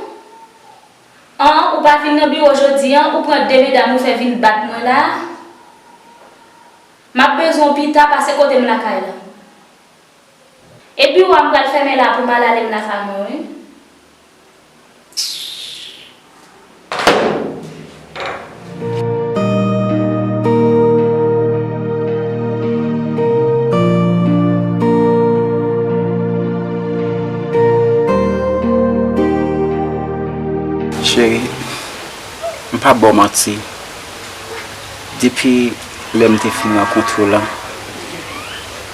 An, ou pa vin nan biwo jodi an, ou pran de medam ou fè vin bat mwen la. M ap bezwen w pita, pase kote m lakay la. E biwo a m pral fèmen la pou m al ale m lakay mwen wi. Cheri, m p ap ba w manti. Depi lè m te fin rankontre w lan,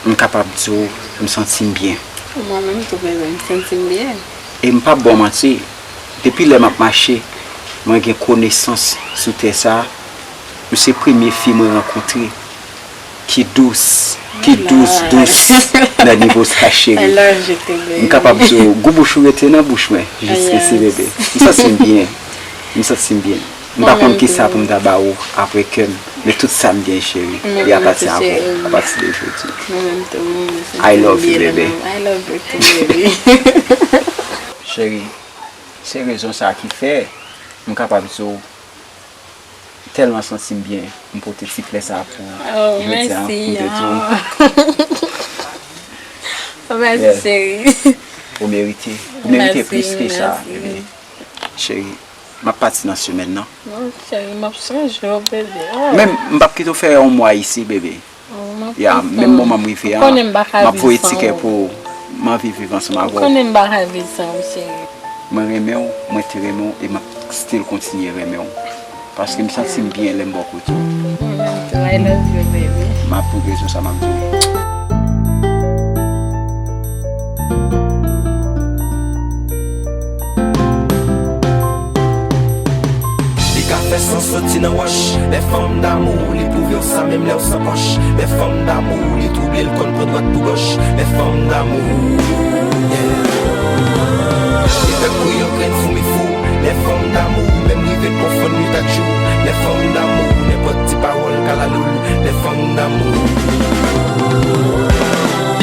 m kapab di w, m santi m byen. Mwen menm tou, bebe, m santi m byen. E m p ap ba w manti, Depi lè m ap mache, mwen gen konesans sou tè sa a. Ou se premye fi mwen rankontre ki dous, ki dous, dous nan nivo sa, cheri. M kapab di w, gou bouch ou rete nan bouch mwen, jis resi, bebe. M santi m byen. M santi m byen. M pa konn kisa pou m ta ba ou apre kè m, men tout sa m gen, cheri, li apati a ou, apati de jodi. I love you, bebe. Cheri, se rezon sa ki fè m kapab di w, tèlman santi m byen, m pote ti flè sa pou ou jodi a, pou m te di w. Mèsi, cheri. Ou merite. Ou merite plis ke sa, bebe. Cheri, m ap pati nan semèn nan. Non, cheri, m ap sonje w, bebe. Men m p ap kite w fè yon mwa isi, bebe. Ya, menm moman m rive a, m ap voye tikè pou ou. M anvi viv ansanm avè w. Ou konnen m pa ka viv san ou, cheri. Mwen renmen w, mwen te renmen w, e m ap still kontinye renmen w. Paske m santi m byen lè m bò kote w. Mwen menm tou, I love you, baby. M ap pou rezon sa m ap di w. Li ka fè san soti nan wòch. Lè fanm damou, li pwouve w sa menm lè w san pòch. Lè fanm damou, li twouble, l konn pran dwat pou gòch. Lè fanm damou, yeah. Li fè kwi yon grenn foumi fou. Lè fanm damou, menm rive konfonn nwit ak jou. Lè fanm damou, nenpòt ti pawòl ka laloul. Lè fanm damou.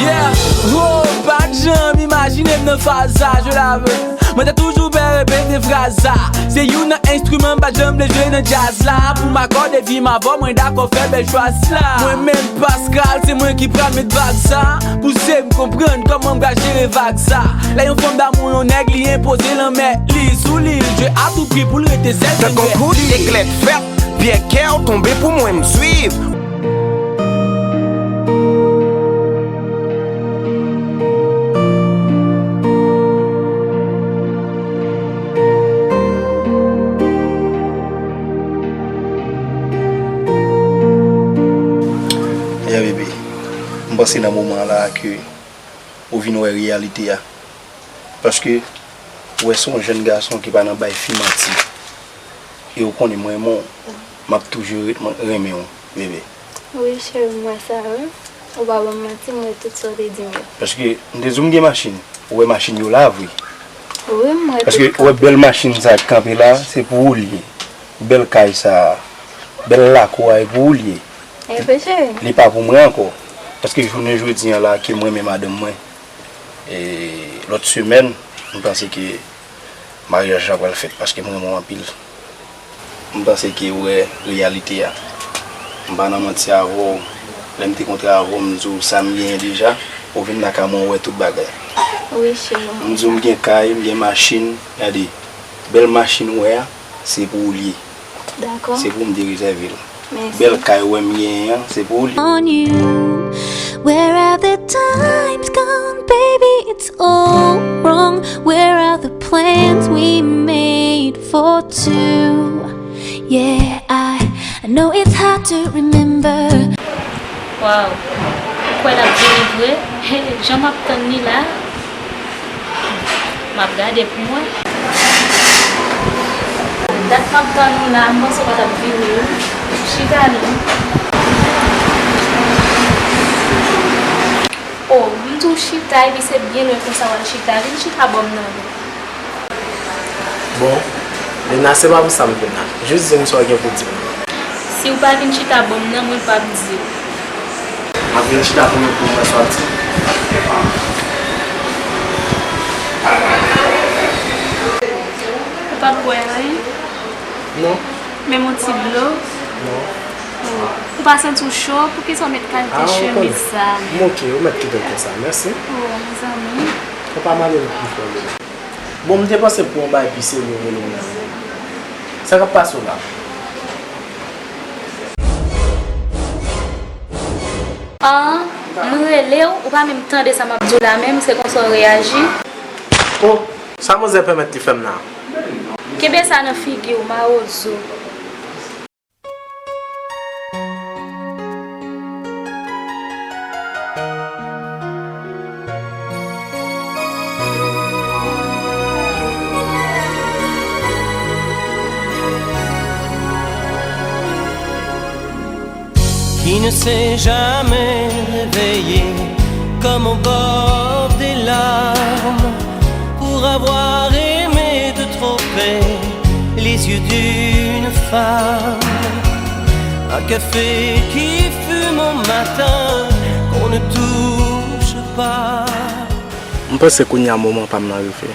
Yeah, oh, pa t janm imajine m nan faz sa, je lave. Mwen te toujou pè repete fraz sa. Se youn nan enstriman m pa t janm vle jwe nan djaz la. Pou m akòde vi m avè w, mwen dakò fè bèl chwa sa. Mwen menm Pascal, se mwen ki pral met vag sa. Pouse m konprann kòman m pral jere vag sa. Lè yon fanm damou yon nèg, li enpoze l anmè li sou li, l jwe a tou pri pou l rete sèl. Tankou kout eklè k fèt, pyè kè w tonbe pou mwen m swiv. Yeah, bebe, m panse nan moman an la ke ou vin wè reyalite a. Paske ou wè se yon jèn gason ki pa nan bay fi manti. E ou konnen mwen renmen w, m ap toujou ret mwen renmen w, bebe. Wi, cheri, m wè sa, wi. Ou pa ban m manti, m wè tout sa w te di m yo. Paske m te di w m gen machin. Ou wè machin yo la vre. Wi, m wè tout sa. Paske ou wè bèl machin sa k kanpe la, se pou ou li ye. Bèl kay sa, bèl lakou a, e pou ou li ye. E vre, cheri. Li pa pou mwen ankò. Paske jounen jodi a la, ke mwen menm madanm mwen, e lòt semèn, m panse ke maryaj la pral fèt, paske m renmen w anpil. M panse ke ou wè reyalite a. M pa nan manti avè w. Lè m te kontre avè w, m di w sa m genyen deja. Ou vin lakay mwen, ou wè tout bagay. Wi, cheri. M di w m gen kay, m gen machin. Gade, bèl machin ou wè a, se pou ou li ye. Dakò. Se pou m te rezève l. Mèsi. Bèl kay ou wè m genyen an, se pou ou li. On you. Where have the times gone, baby? It's all wrong. Where are the plans we made for two? Yeah, I, I know it's hard to remember. Waw, ou kwè l ap vini vre? Jan m ap tann li la. M ap gade pou mwen. Dat m ap tann ou la, m panse w pa t ap vini wi. Chita non. O, m di w chita, epi se byen lwen konsa w al chita. Vin chita bò m nan. Bon, Lena, se pa pou sa m vin la. Jis di m sa w gen pou di m. Si w pa vin chita bò m nan, mwen p ap di w. M ap vin chita pou mwen, pou m wè sa w ap di. Ou p ap bwè anyen? Non. Menm yon ti dlo? Non. Ou pa santi w cho? Poukisa w met kalite chemiz sa? Ah, ou konnen. M oke, ou mèt kite m konsa. Mèsi. O, mezanmi. Ou pa malere pou m fè w. Bon, m te panse pou yon bagay pi serye w rele m nan. Sa k ap pase w la? An, m rele w, ou pa menm tande sa m ap di w la menm, se konsa w reyaji. O, sa manzè pèmèt li fè m la? Kenbe sa nan figi w, mawozo. Ne s'est jamais réveillé comme au bord des larmes pour avoir aimé de trop près les yeux d'une femme. Un café qui fume au matin qu'on ne touche pas. M panse kounye a moman pa m nan rive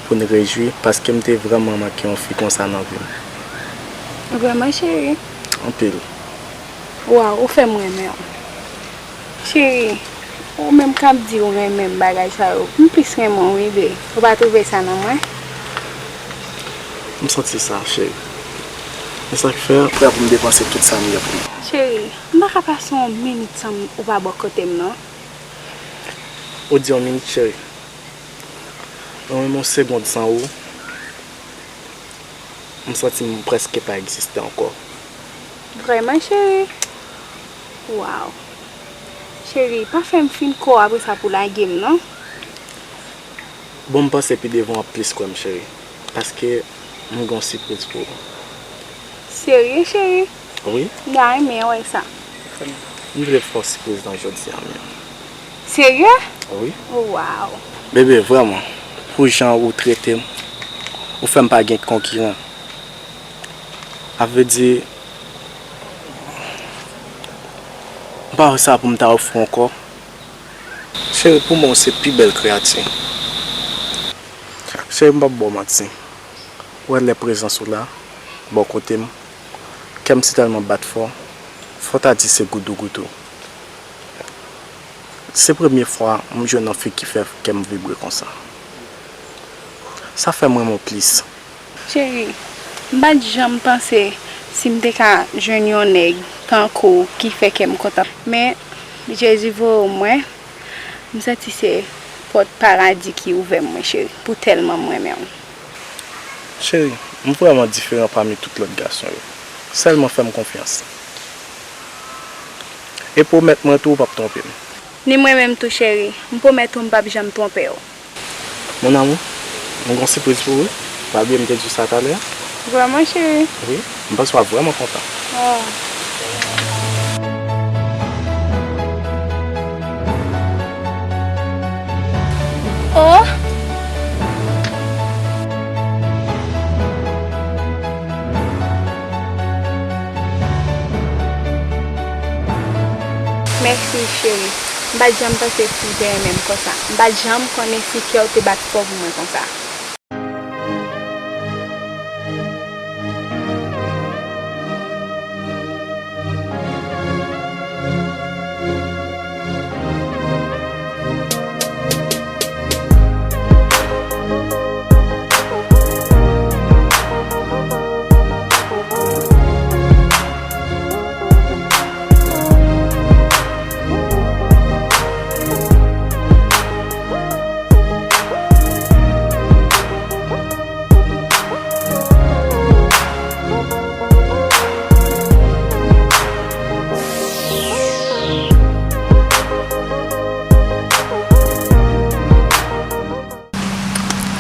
pou n rejwi, paske m te vrèman manke yon fi konsa nan vi m. Vrèman, cheri? Anpil. Waw, ou fè m renmen w. Cheri, ou menm k ap di ou renmen m bagay sa yo, m plis renmen w wi, bebe. Ou pa twouve sa nan mwen? M santi sa, cheri. E sa k fè m prè pou m depanse tout sa m gen pou mwen. Cheri, m pa ka pase yon minit san ou pa bò kote m, non. Ou di yon minit, cheri. Mwen menm yon segond san ou, m santi m prèske pa egziste ankò. Vrèman, cheri? Waw. Cheri, pa fè m fin kò w apre sa pou lage m, non. Bon, m panse pi devan w ap plis kwè m, cheri. Paske m gen yon sipriz pou ou. Serye, cheri? Wi. M ta renmen wè sa. M vle fè w sipriz nan jodi a menm. Serye? Wi. Waw. Bebe, vrèman, pou jan ou trete m, ou fè m pa gen konkiran. A vle di, m pa wè sa pou m ta ofri w ankò. Cheri, pou mwen, ou se pi bèl kreyati. Cheri, m p ap ba w manti. Ou wè lè prezans ou la, bò kote m, kè m si tèlman bat fò, fò ta di se goudougoudou. Se premye fwa m jwenn yon fi ki fè kè m vibre konsa. Sa fè m renmen w plis. Cheri, m pa t janm panse si m te ka jwenn yon nèg tankou w ki fè kè m kontan. Men, Jezi voye w mwen, m santi se pòt paradi ki ouvè mwen, cheri, pou tèlman m renmen w. Cheri, m vrèman diferan pami tout lòt gason yo. Sèlman fè m konfyans. E pwomèt mwen tou ou p ap twonpe m. Ni mwen menm tou, cheri. M pwomèt ou m p ap janm twonpe w. Mon amour, m gen yon sipriz pou ou wi. Pa bliye m te di w sa talè a. Vrèman, cheri? Wi, m panse w ap vrèman kontan. Oh. Oh! Mèsi, cheri. M pa t janm panse fi te renmen m konsa. M pa t janm konnen si kè w te bat fò pou mwen konsa.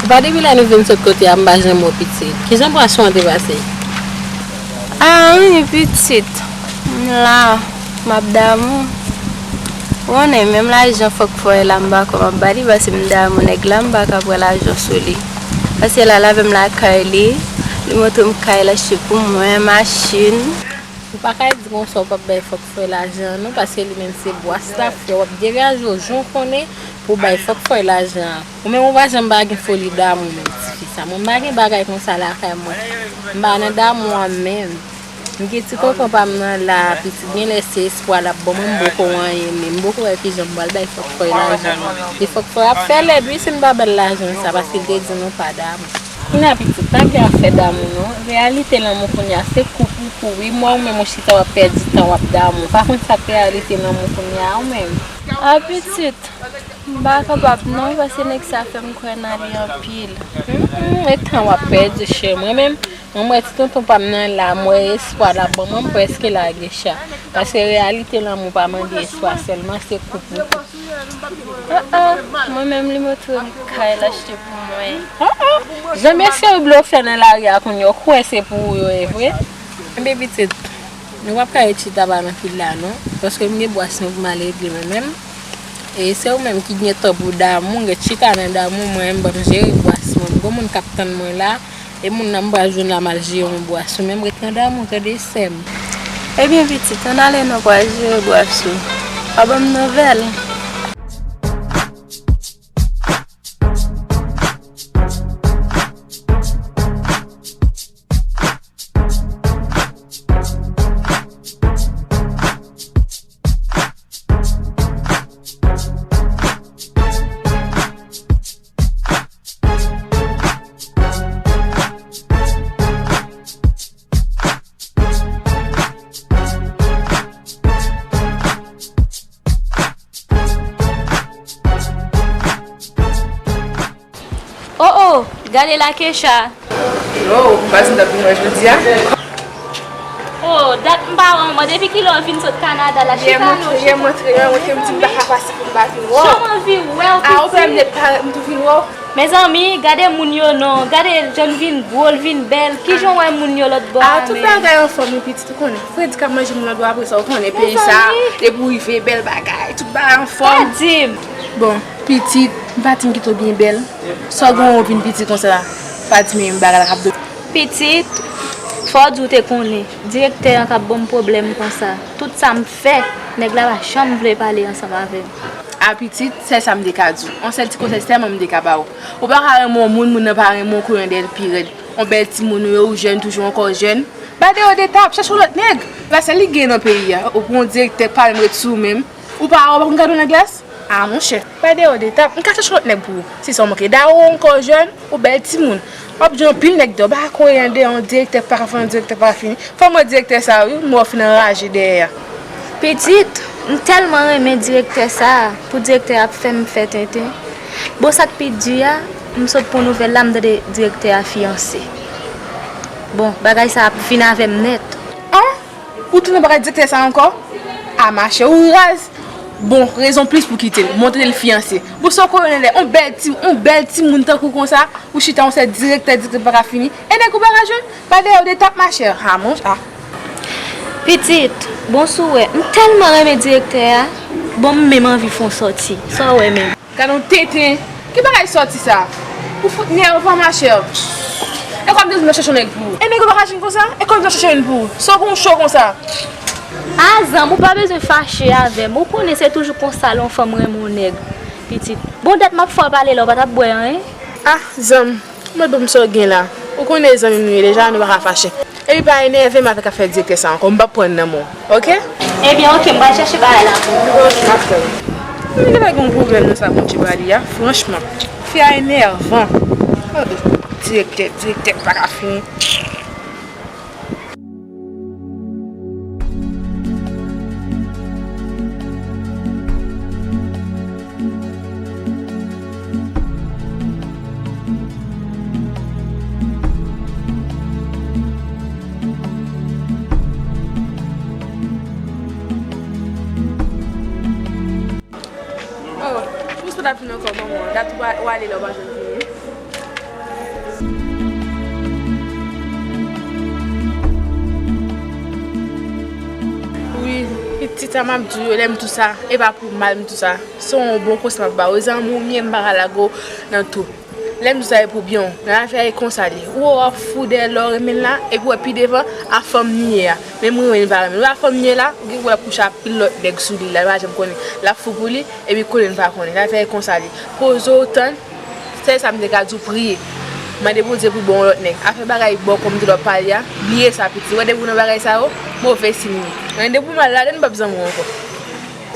Ou pa depi lè nou vin sot kote a, m pa janm wè w pitit. Kijan bwason an te pase? A, anyen pitit. M la, m ap damou. Ou konnen, menm lajan fòk fò e la, m pa kwè m ap ba li, paske m damou nèg la, m pa ka pran lajan sou li. Paske l al avè m lakay li, li montre m kay l achte pou mwen, machin. Ou pa ka di konsa ou p ap bay fòk fò e lajan an non, paske li menm se bwas l ap fè, w ap degaje w jan w konnen pou w bay fòk fò e lajan an. Ou menm ou pa janm pa gen foli damou menm tifi sa. Mwen m pa gen bagay konsa lakay mwen. M pa nan damou an menm. M gen ti tonton pa m nan la, pitit genlè se espwa l ap ban mwen, m poko anyen menm. M poko wè kijan m pral bay fòk fò e lajan an. E fòk fò e ap fè lèd wi si n pa ba l lajan sa, paske l te di nou pa damou. Kounye a pitit, pa gen afè damou non. Reyalite lanmou kounye a se koup ou kouri. M wè ou menm ou chita w ap pèdi tan w ap damou. Pa konn sa k reyalite lanmou kounye a ou menm. A pitit, m pa kapab non, paske nèg sa fè m kwè nan li anpil. Hum, hum, e tan w ap pèdi, chè. Mwen menm, mwen m wè ti tonton pa m nan la, m wè espwa l ap ban mwen, m prèske lage cha. Paske reyalite lanmou pa mande espwa sèlman, se koup ou koup. Ah, ah, mwen menm li montre m kay l achte pou mwen. Ah, ah, jan mesye yo blofè nan lari a kounye a, ou kwè se pou ou yo ye vre? Enben pitit, Nou p ap ka ret chita pa nan fil la non, paske m gen bwas mwen pou m al regle mwen menm. E se ou menm ki gen tan pou damou, ret chita nan damou, mwen menm ban m jere bwas mwen. M gon moun k ap tann mwen la, e moun nan m pral jwenn la m al jere yon bwas. Ou menm ret nan damou, tande sè m. Ebyen pitit, ann ale non, pral jere bwas ou. Pa ban m nouvèl. Oh oh, gade la Kecha. Oh, m pa di m t ap vin wè jodi a. Oh, dat m pa wè w, mwen depi kilè w vin sot Kanada la, chita non, chita. Yè m antre, yè m antre, m di m pa ka pase pou m pa vin wè w. Jan m anvi wè w, pitit. A, ou pè m nèt pa, m tou vin wè w. Mezanmi, gade moun yo non, gade jan l vin gwo, l vin bèl. Kijan w wè moun yo lòt bò a menm? A, tout bagay anfòm wi pitit, ou konnen. Fredi k ap manje moun lòt bò, apre sa, ou konnen peyi sa, depi w rive, bèl bagay, tout bagay anfòm. Pa di m. Bon, pitit, m pa di m kite w byen bèl. Sa w gen w vin piti konsa, pa di m bagay la k ap do. Pitit, fò w di w te konnen, direktè an k ap ban m pwoblèm konsa. Tout sa m fè, nèg la pa janm vle pale ansanm avè m. A pitit, sèl sa m te ka di w. Yon sèl ti konsèy sèlman m te ka ba w. Ou pa ka renmen yon moun, moun nan pa renmen w, konnen dèyè l pi rèd. Yon bèl timoun ou ye, ou jèn toujou, ankò jèn. Ba deyò de tap, chache yon lòt nèg. La sèl li gen nan peyi a. Ou pran yon direktè k pa menm ret sou ou menm. Ou pa, ou pa konn gade w nan glas? A monchè, ba deyò de tap. M ka chache yon lòt nèg pou ou. Si sa w manke, dayè ou ankò jèn, ou bèl timoun. W ap jwenn anpil nèg deyò. Ba konnen dèyè yon direktè k pa ka fini, yon direktè k pa ka fini. Fò m wè direktè sa a wi, m wè w fin anraje dèyè a. Pitit, m tèlman renmen direktè sa a, pou direktè a ap fè m fè tenten. Bon, sa k pi di a, m sot pran nouvèl la, m tande direktè a fiyanse. Bon, bagay sa a ap vin avè m nèt. An? Ou tounen bagay direktè sa a ankò? A machè, ou raz! Bon, rezon plis pou kite l. Bon, tande l fiyanse. Bon, sa w konnen lè, yon bèl ti, yon bèl timoun tankou konsa, ou chita yon sèl direktè, direktè pa ka fini. E nèg ou pa ka jwenn? Pa dèyè w de tap machè. Ha, monchè. Pitit, bon si w wè, m tèlman renmen direktè a, bon m menm anvi fè yon sòti. Sa w wè menm? Gade yon tenten. Ki bagay sòti sa? Ou fout nèvan machè. E kòm te di m nan chache yon nèg pou ou. E nèg ou pa ka jwenn konsa? E kòm te chache youn pou ou. Sa w gon cho konsa? A zanm, ou pa bezwen fache avè m. Ou konnen se toujou konsa lè yon fanm renmen yon nèg. Pitit. Bon dat m ap fè w pale la, ou pa t ap bwè anyen? Ah, zanm, mwen ban m sa w gen la. Ou konnen zanmi m nou ye deja, nou pa ka fache. Epi pa enève m avèk afè direktè sa ankò, m p ap pran nan men w, oke? Ebyen, oke, m pral chèche bagay la pou ou. Oke, m ap tann. Mwen genlè gen yon pwoblèm nan sa Bondye ba li a, franchman. Fi a enèvan. Oh, direktè, direktè pa ka fini. Oh, ou sot ap vin ankò, manman. Dat ou pa, ou ale la, ou pa janm vini. Wi, pitit sa m ap di w yo, lè m di w sa, e pa pou mal m di w sa. Se yon bon konsèy m ap ba w. Zanmi w m ye, m pa ka lage w nan tou. Lè m di w sa, e pou byen w. Nan afè e konsa l ye. Ou wè w ap fou dèyè lè w renmen l la, epi w wè pi devan, a fanm li ye a. Menm renmen l pa renmen l. Ou wè a fanm li ye la, ou gen pou wè l ap kouche ak pil lòt nèg sou li la, li pa janm konnen. L ap fou pou li, epi konnen l pa konnen. Nan afè e konsa l ye. Poze w, tann. Sèl sa m te ka di w, priye. Mande Bondye pou l ba w yon lòt nèg. Afè bagay bò kò m te lòt pale a, bliye sa pitit. Wè depi w nan bagay sa yo, move siy li ye. Men depi w mal ladann, m p ap zanmi w ankò.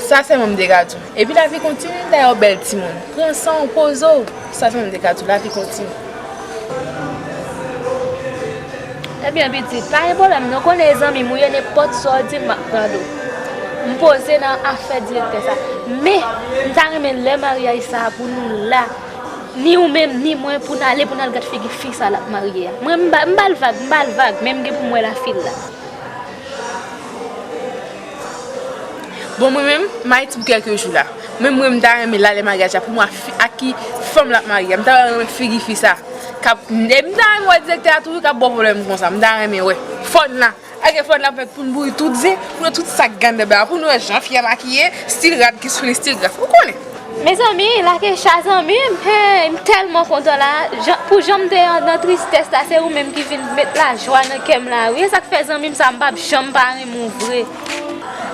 Sa sèlman m te ka di w. Epi lavi kontinye, dayè w bèl timoun. Pran san w, poze w. Sa sèlman m te ka di w, lavi kontinye. Ebyen pitit, pa gen pwoblèm non, konnen e zanmi m ou ye, nenpòt sa w di m, m ap tande w. M poze nan afè direktè sa. Men, m ta renmen lè maryaj sa a pou nou la, ni ou menm, ni mwen, pou n ale, pou n al gad figi fi sa l ap marye a. Mwen, m ba, m ba l vag, m ba l vag, men m gen pou m wè la fi l la. Bon, mwen menm, m Ayiti pou kèlke jou la. Mwen, mwen, m ta renmen l ale maryaj la pou m wè fi, ak ki fanm l ap marye a. M ta renmen figi fi sa. K ap, e m ta renmen wè direktè a tou wi k ap ba w pwoblèm konsa. M ta renmen wè. Fò n la. Ak efò n ap fè pou n bouyi tout zen, pou nou tout sa k gen anndan ba, pou nou wè jan fi a makiye, stil rad ki sou li, stil graf. Ou konnen. Mezanmi, Lakesha zanmi m, hey, m tèlman kontan la, jan, pou jan m te nan tristès la, se ou menm ki vin met lajwa nan kè m la, wi, e sa k fè zanmi m sa, m p ap janm pa renmen w vre.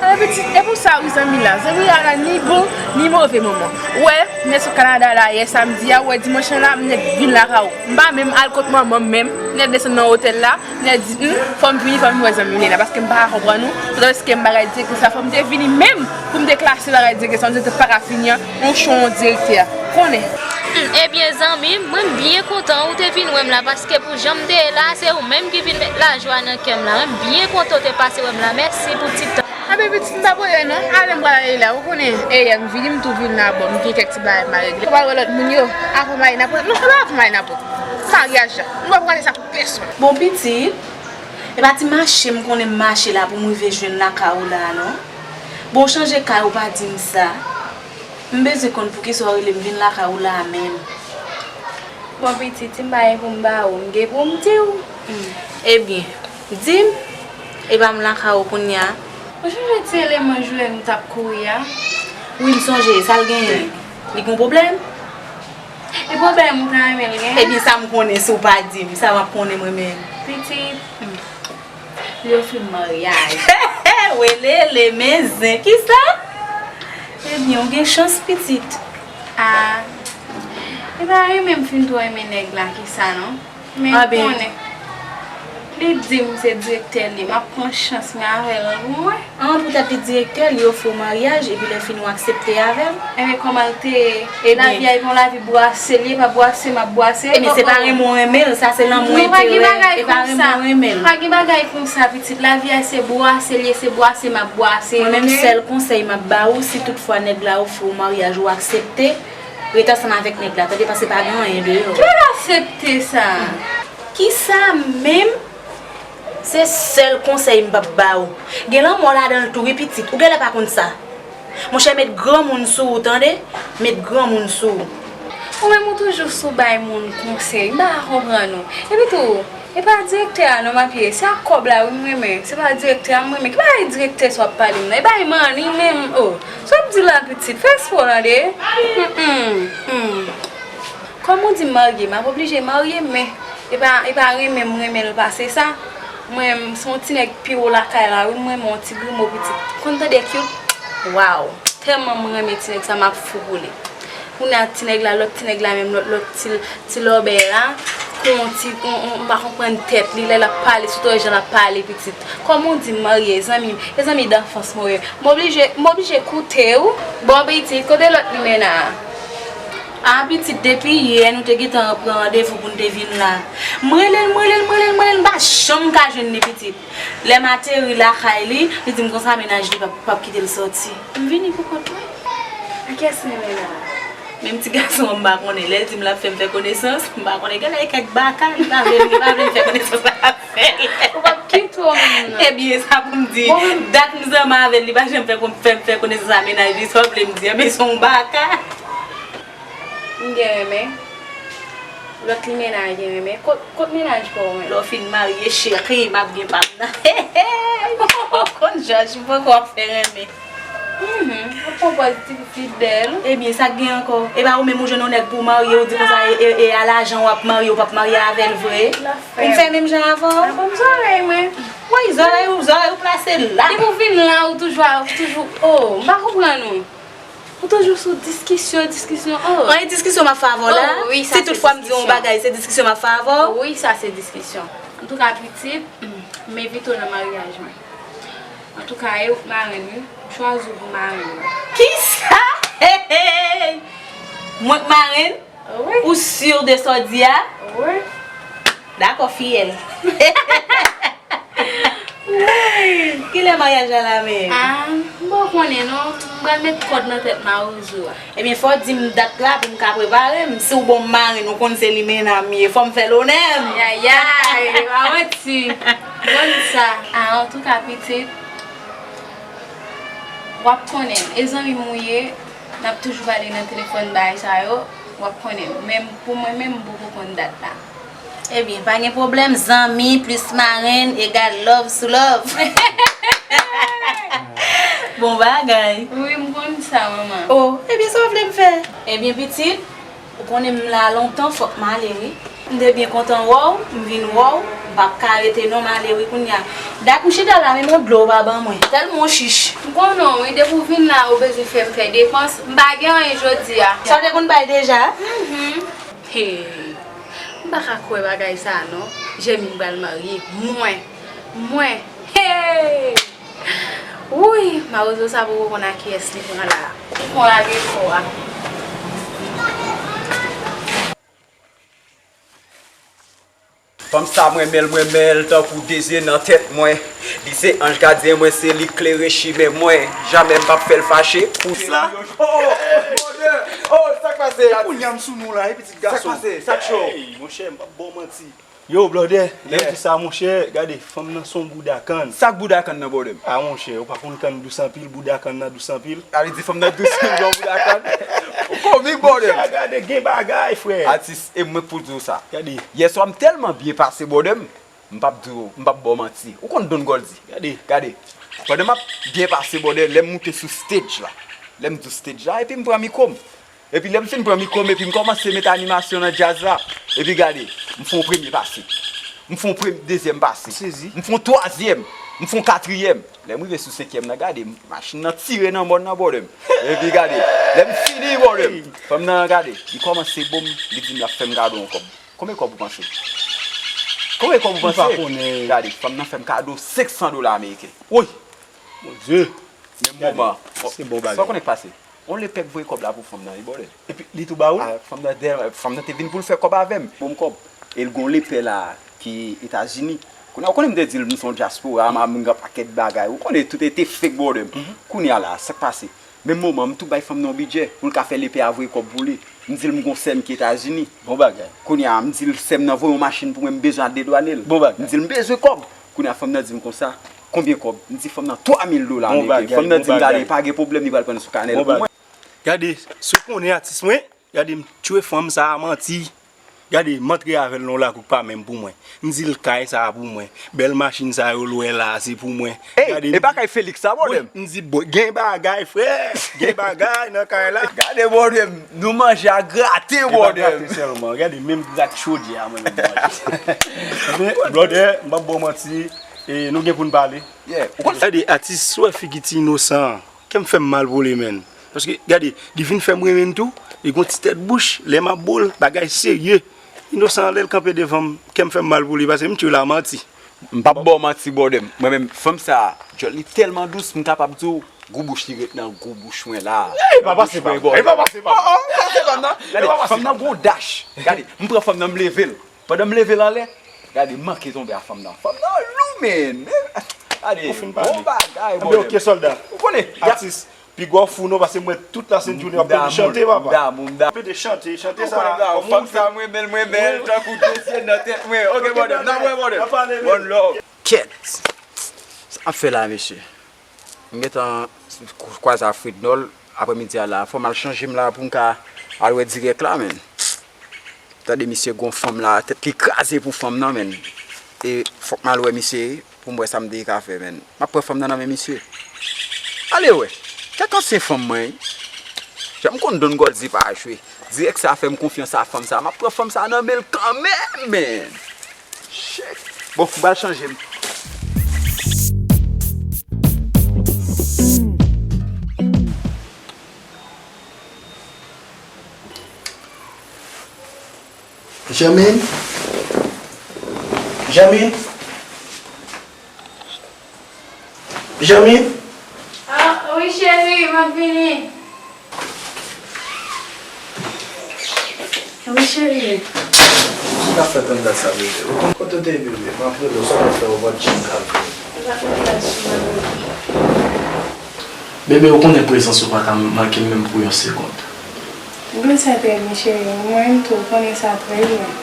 Ala pitit, e pou sa wi zanmi la, zanmi la la ni bon, ni move moman. Ou wè, m te sou Kanada la yè samdi a, ou wè dimanch lan la, m nèk vin lakay ou. M pa menm al kot manman m menm, m nèk desann nan otèl la, m nèk di, hmm, fò m vini, fò m vin wè zanmi m Nena, paske m pa ka konprann ou, tandiske m bagay direktè sa, fò m te vini menm pou m te klase bagay direktè sa, m te pa ka fini an, yon cho yon direktè a. Konnen. Hmm, ebyen zanmi m, mwen byen kontan ou te vin wè m la, paske pou jan m te ye la, se ou menm ki vin met lajwa nan kè m la. Mwen byen kontan ou te pase wè m la, mèsi pou ti tan. Anben pitit m pa pwoblèm non, ale m pral ale la, ou konnen, e yè m vini m tou vin la, bon, m gen kèk ti bagay m a regle. Ou pral wè lòt moun yo, avan m ale n ap pran, non, se pa avan m ale n ap pran. Maryaj la, nou pa prale sa pou pèsonn. Bon pitit, e pa ti mache m konnen m mache la pou m rive jwenn lakay ou la a non. Bon, chanje kay ou pa di m sa. M bezwen konn poukisa w rele m vin lakay ou la a menm. Bon pitit, si m pa gen pou m ba ou, m gen pou m di w. Hmm. Ebyen, di m, e pa m lakay ou kounye a. Ou sonje ti eleman jwèt nou t ap kouri a? Wi, m sonje, sa l genyen? Li gon pwoblèm? E pwoblèm ou ta renmen l gen? Ebyen, sa m konnen si w pa di m, sa m ap konnen mwen menm. Pitit, hmm. Li ofri m maryaj. Welele, men zen, kisa? Ebyen, ou gen chans, pitit. Ah, e pa renmen m fin twò renmen nèg la, kisa non? Men m konnen. Li di m se direktè li, m ap pran chans mwen avè l pou mwen. An, poutèt li direktè, li ofri w maryaj, epi lè fini w aksepte avè l? Enben, kòman l te ye? Ebyen. Lavi a, e pa yon lavi bwase l ye, pa bwase m ap bwase. Ebyen, se pa renmen w renmen l, sa se lanmou enterè, e pa renmen w renmen l. Pa gen bagay konsa, pitit. Lavi a, se bwase l ye, se bwase m ap bwase. Mwen menm, sèl konsèy m ap ba ou, si toutfwa nèg la ofri w maryaj, ou aksepte, ret ansanm avèk nèg la, tande, paske pa gen anyen deyò. Ki bagay aksepte sa? Kisa menm? Se sèl konsèy m p ap ba ou. Gen lanmò ladan l tou wi pitit. Ou genlè pa konn sa. Monchè, met granmoun sou ou, tande? Met granmoun sou ou. Ou menm ou toujou sou bay moun konsèy. M pa ka konprann ou. Epi tou, e pa direktè a non m ap ye. Se ak kòb la wi m renmen. Se pa direktè a m renmen. Ki bagay direktè sa w ap pale m nan? E bagay manni menm. Oh. Sa w ap di la pitit? Fè espò tande. Hmm, hmm, hmm. Kòm ou di m marye, m ap oblije marye, men e pa, e pa renmen m renmen l pase sa. Mwen, m se yon ti nèg pi wo lakay la, wi, m renmen yon ti grimo pitit. Konn tande cute? Waw! Tèlman m renmen ti nèg sa, m ap fou pou li. Kounye a, ti nèg la, lòt ti nèg la menm, lòt, lòt ti, ti lòbèy la, gon yon ti, yon, yon, m pa konprann tèt li, lè l ap pale, sou tò jan l ap pale pitit. Kòm ou di m marye, zanmi, e zanmi danfans mwen yo. M oblije, m oblije koute w. Bon, pitit, kote lòt limena a? A, pitit, depi yè nou te gentan pran randevou pou n te vin la. M rele l, m rele l, m rele l, m rele l, m pa janm ka jwenn li, pitit. Lè m ateri lakay li, li di m konsa mennaj li p ap, p ap kite l sòti. M vini pou kont mwen. A kiyès limena a? Menm ti gason an m pa konnen. Lè l di m l ap fè m fè konesans, m pa konnen. Genlè e kèk baka, li pa vle, li pa vle m fè konesans avè l. Ou p ap kite w menm non. Ebyen, sa pou m di. Bon, dat m zanmi avè l, li pa janm fè, fè m fè konesans a mennaj li, sa w vle m di? Ebyen, se yon baka. M gen renmen. Lòt limena a gen renmen. Kot, kot mennaj pa w menm? Lè w fin marye, cheri, m ap gen pa m nan. Ou konn Jòj, m poko ap fè renmen. Mhm. Ou pran pòz tifi fidèl. Ebyen, sa k gen ankò? E pa ou menm ou jwenn yon nèg pou w marye, ou di konsa, e, e, e a lajan w ap marye, ou p ap marye avè l vre? Ou m fè menm jan avè w? Ban m zòrèy mwen. Woy, zòrèy ou, zòrèy ou plase la. Depi w vin la, ou toujou, ou toujou, oh, m pa konprann ou. Ou toujou sou diskisyon, diskisyon, oh. Anyen diskisyon m ap fè avè w la? Oh, wi, sa se diskisyon. Si toutfwa m di yon bagay, se diskisyon m ap fè avè w? Wi, sa se diskisyon. Antouka, pitit, m envite w nan maryaj mwen. Antouka, e ou k marenn, wi. M chwazi w pou marenn mwen. Kisa? Hey, hey! Mwen k marenn? Wi. Ou si de sa w di a? Wi. Dakò, fiyèl. Kilè maryaj la la menm? Ah, m pa konnen non. M pral met kòd nan tèt mawozo a. Ebyen, fò w di m dat la pou m ka prepare m. Si w bon marenn, ou konn se limena m ye, fò m fè lonè m. Ayayay, pa manti. Konn sa. Ah, antouka, pitit, w ap konnen. E zanmi m ou ye, n ap toujou pale nan telefòn, bagay sa yo, w ap konnen. Men pou mwen menm, m poko konn dat la. Ebyen, pa gen pwoblèm, zanmi plis marenn egal love sou love. Bon bagay. Wi, m konn sa, manman. Oh, ebyen, sa w vle m fè? Ebyen, pitit, ou konnen m la lontan, fòk m ale, wi. M te byen kontan wè w, m vin wè w, m p ap ka rete non, m ale, wi, kounye a. Dat m chita la, menm yon dlo w pa ban mwen. Tèlman w chich. M konnen w, wi, depi w vin la, ou bezwen fè m fè depans. M pa gen anyen jodi a. Sa w te konn bay deja? Mhm. Hey, m pa ka kwè bagay sa a non. Jèmin pral marye. Mwen. Mwen. Hey! Wouy, mawozo sa poko konn a kiyès li pran la. Li pran lage kò a. Fanm sa mwen renmen l, mwen renmen l tankou de zye nan tèt mwen. Li se anj gadyen mwen, se li k klere chimen mwen. Jamè m p ap fè l fache pou sa. Oh, oh, oh, oh, sa k pase? Kounye a m sou nou la, wi, pitit gason. Sa k pase? Sa k cho? Hey, monchè, m p ap ba w manti. Yo, blòdè, lè m di sa, monchè, gade, fanm nan se yon bouda kann. Sa k bouda kann nan, blòdè m? A, monchè, ou pa konn kann dous anpil, bouda kann nan dous anpil. Sa vle di fanm nan dous jan yon bouda kann? Ou komik, blòdè m. Monchè, gade, gen bagay, frè. Atis, e mwen k pou di w sa. Gade. Yèswa, m tèlman byen pase, blòdè m. M p ap di w, m p ap ba w manti. Ou konn Don Goldie? Gade. Gade. Pandan m ap byen pase, blòdè, lè m moute sou stage la. Lè m sou stage la, epi m pran mikwo m. Epi lè m fin pran mikwo m, epi m kòmanse met animasyon nan djaz la. Epi gade, m fè yon premye pase. M fè yon premye, dezyèm pase. M sezi. M fè yon twazyèm. M fè yon katriyèm. Lè m rive sou senkyèm nan, gade, machin nan tire nan mòn nan, blòdè m. Epi gade, lè m fini, blòdè m. Fanm nan, gade, li kòmanse bo m, li di m l ap fè m kado yon kòb. Konbyen kòb ou panse? Konbyen kòb ou panse? M pa konnen. Gade, fanm nan fè m kado senk san dola ameriken. Woy! Mon Dye! Menm moman. Se bon bagay. Sa w konnen k pase? On lepè k voye kòb la pou fanm nan, wi, blòdè. Epi, li tou ba ou l? A, fanm nan, dèyè, fanm nan te vin pou l fè kòb avè m. Bon, m kòb. E l gon lepè la ki Etazini. Kounye a, ou konnen m te di l m se yon dyaspora, m ap gen pakèt bagay. Ou konnen tout te fake, blòdè m. Kounye a la, sa k pase? Menm moman, m tou bay fanm nan yon bidjè pou l ka fè lepè a voye kòb pou li. M di l m gon sè m ki Etazini. Bon bagay. Kounye a, m di l sè m nan voye yon machin pou mwen, m bezwen al dedwane l. Bon bagay. M di l m bezwen kòb. Kounye a, fanm nan di m konsa, konbyen kòb? M di fanm nan twa mil dola ameriken. Bon bagay, bon bagay. Fanm nan di m gade, pa gen pwoblèm, li pral pran l sou kanè l pou mwen. Gade, si w konnen atis mwen, gade m tchwe fanm sa a manti. Gade, m antre avè l nan yon lakou k pa menm pou mwen. M di l kay sa a pou mwen. Bèl machin sa yo l wè la a, se pou mwen. Ey, gade, e pa kay Felix sa, blòdè m? M di, bon, gen bagay, frè. Gen bagay nan kay la. Gade, blòdè m, nou manje a graten, blòdè m. E pa graten sèlman. Gade, menm grat chodyè a, mwen menm manje. Men, blòdè, m p ap ba w manti. E nou gen pou n pale. Yeah. Ou konn gade atis, si w wè figi ti Inosan an, kè m fè m mal pou li, menn. Paske, gade, li vin fè m renmen l tou, li gon ti tèt bouch, lè m ap bo l, bagay serye. Inosan, lè l kanpe devan m, kè m fè m mal pou li, paske m tchwe l a manti. M p ap ba w manti, blòdè m. Mwen menm, fanm sa a, djòl li tèlman dous, m kapab di w, gou bouch li ret nan gou bouch mwen la. Ey, pa pase pa. Ey, pa pase pa. Oh, oh, pase pa nan. Gade, fanm nan gon dash. Gade, m pran fanm nan, m leve l. Pandan m leve l anlè, gade, m manke tonbe a fanm nan. Fanm nan lou, menn. Gade, bon bagay, blòdè m. Anben, ok, sòlda. Ou konnen, atis. Pi gwo fou non, paske m wè tout la sent jounen w ap pede chante, papa. M damou, m damou. Pede chante, chante sa. Ou konnen m damou, fanm sa, mwen renmen l, mwen renmen l tankou de zye nan tèt mwen. Ok, blòdè m, n ap wè, blòdè m. One love. Kèt! Sa m ap fè la, mesye? M gentan kwaze a Frednol, aprèmidi a la, fò m al chanje m la pou m ka al wè dirèk la, menn. Tande misye gon fanm la, tèt li kraze pou fanm nan, menn. E fòk m al wè misye pou m wè sa m te ka fè, menn. M ap pran fanm nan nan men misye. Ale wè. Kèk ansyen fanm mwen, wi. Jan m konn Don Goldie pa jwe. Dirèk sa fè m konfyans a fanm sa. M ap pran fanm sa nan men l kanmenm, menn. Shit. Bon, m pral chanje m. Janmine? Janmine? Janmine? Ah, wi, cheri, m ap vini. Wi, cheri. Sa k ap fè tann dat sa, bebe? Ou konn kote w te ye, bebe? M ap rele w, sa w ap fè, ou pa t janm ka vini? M pa t nan klas, cheri. Bebe, ou konnen prezans ou pa ka manke m menm pou yon segond. M konn sa trè byen, cheri. Mwen menm tou, ou konnen sa trè byen.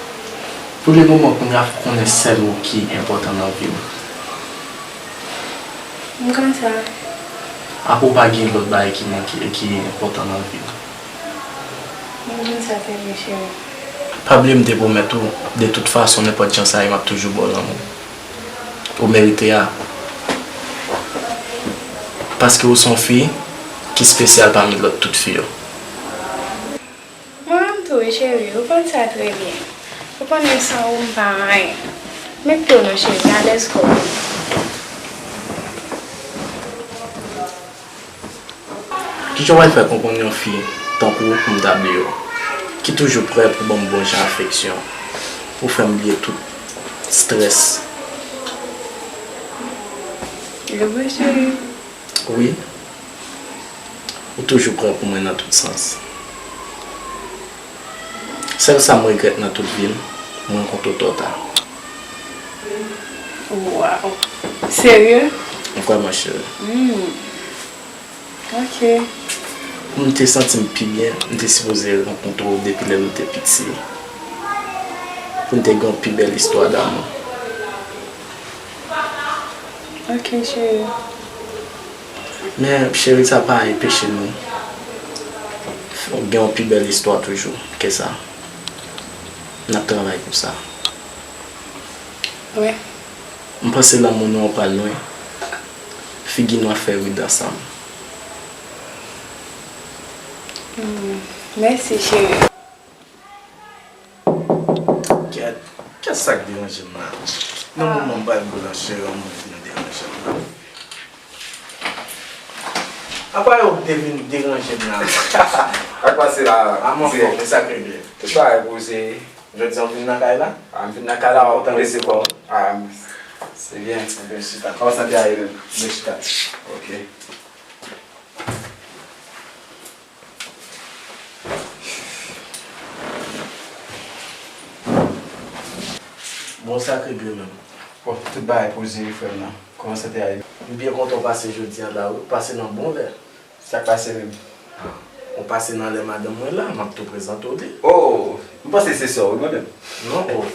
Pou lemoman, kounye a, fò w konnen sèl ou ki enpòtan nan vi m. M konn sa. Apa w pa gen lòt bagay ki manke, ki enpòtan nan vi w? M konn sa trè byen, cheri. Pa bliye m te pwomèt ou, de tout fason, nenpòt jan sa ye, m ap toujou ba w lanmou ou merite a. Paske ou se yon fi ki espesyal pami lòt tout fi yo. Mwen menm tou wi, cheri, ou konn sa trè byen. Ou konnen san ou m pa anyen. Mete w non, cheri, alèz kò w. Kijan w pral fè konprann yon fi tankou ou pou m ta bliye w, ki toujou prè pou ban m bon jan afeksyon, pou fè m bliye tout strès? E vre, cheri? Wi. Ou toujou prè pou mwen nan tout sans. Sèl sa m regrèt nan tout vi m, m rankontre w twò ta. Waw! Serye? Vrèman, cheri. Hmm. Ok. Pou m te santi m pi byen, m te sipoze rankontre w depi lè nou te piti. Pou n te gen yon pi bèl istwa damou. Ok, cheri. Men, cheri, sa pa enpeche nou gen yon pi bèl istwa toujou ke sa. N ap travay pou sa. Wi. M panse lanmou nou an pral lwen. Figi nou ap fè rid ansanm. Hmm, mèsi, cheri. Kèt, kèt sa k deranje m la? Nan moman m pral gou nan cheri an, moun vin deranje m la. Apa yo te vin deranje m la? Sa k pase la? A m anfòm, e sa k regle? Tout bagay poze. Jodi a w vin nan kay la? A, m vin nan kay la, w ap rese kò w. A, se byen. Ebyen, chita. Kòman sante a ye menm? Byen chita. Ok. Bon, sa k regle menm? Bon, tout bagay poze wi, frè m nan. Kòman sante a ye? M byen kontan w pase jodi a la wi, w pase nan bon lè. Sa k pase menm? Ah, ou pase nan lè madanm mwen la, m ap tou prezante w li. Oh, m panse se sè w wi mwen menm. Non, oh,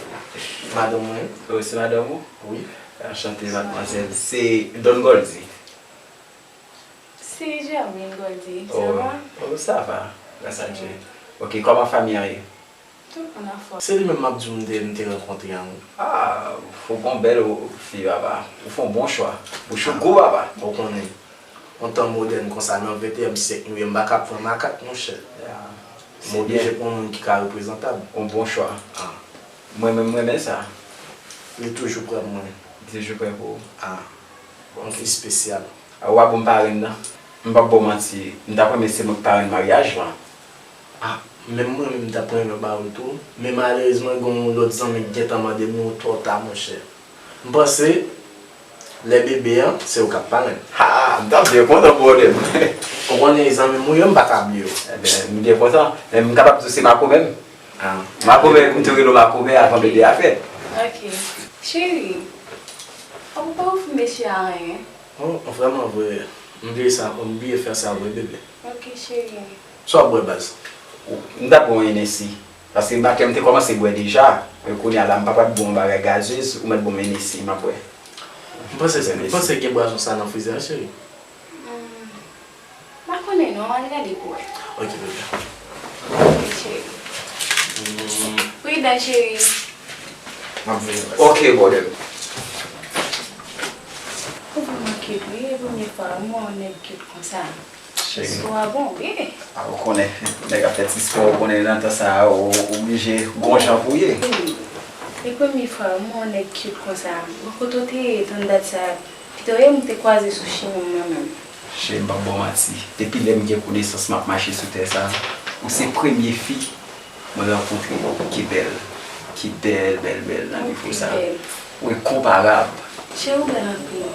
madanm mwen. Oh, se madanm ou? Wi. Anchante, madmwazèl. Se Don Goldie. Se Germaine Goldie, ça va? Oh, ça va, grâce à Dieu. Ok, kòman fanmi an ye? Tout moun anfòm. Se li menm m ap di w m te, m te rankontre an wi. Ah, ou gon bèl fi papa. Ou fè yon bon chwa. Ou chou gwo papa. Ou konnen, yon tan modèn konsa nan ventenyèm syèk nou ye, m pa ka pran makak monchè. M oblije pran yon moun ki ka reprezantab. Yon bon chwa. Ah. Mwen menm m renmen sa. Li toujou prè pou mwen. Li toujou prè pou ou. Ah. Yon fi espesyal. Ou a bon parenn nan. M p ap ba w manti, m t ap renmen se mwen k parenn maryaj lan. Ah, menm mwen menm m t ap renmen ba ou l tou, men malerezman gen yon lòt zanmi k gentan mande m yon twò ta monchè. M panse lè bebe an, se ou k ap parenn. Ha! M t ap byen kontan pou ou menm. Ou konnen zanmi m ou ye, m pa ka bliye w. Ebyen, m byen kontan. Men m kapab di w se makomè m. Ah. Makomè, m te rele w makomè avan bebe a fèt. Ok. Cheri, ou pa ofri mesye a anyen? Oh, vrèman vre, m bliye sa, m bliye fè sa vre bebe. Ok, cheri. Sa w ap bwè baz? M t ap bwè yon Hennessy. Paske maten m te kòmanse bwè deja. Men kounye a la, m pa pral bwè yon bagay gazez, ou mèt ban m Hennessy, m ap bwè. M panse, m panse gen bwason sa nan frizè a, cheri. Hmm. M pa konnen non, al gade pou wè. Ok, bebe. Ok, cheri. Pridan, cheri. M ap vini. Ok, brother. Ou vrèman cute wi, e premye fwa m wè yon nèg cute konsa. Cheri. Sou a bon wi. Ah, ou konnen, nèg ap fè ti spò, ou konnen nan tan sa a, ou ou oblije gon jan pou ye. Wi. E premye fwa m wè yon nèg cute konsa. Bon, kote w te ye tann dat sa a? Pito e m te kwaze sou chimen mwen menm. Cheri, m p ap ba w manti. Depi lè m gen konesans m ap mache sou tè sa, ou se premye fi mwen rankontre ki bèl, ki bèl, bèl, bèl nan nivo sa. Ou enkonparab. Cheri, ou bèl anpil.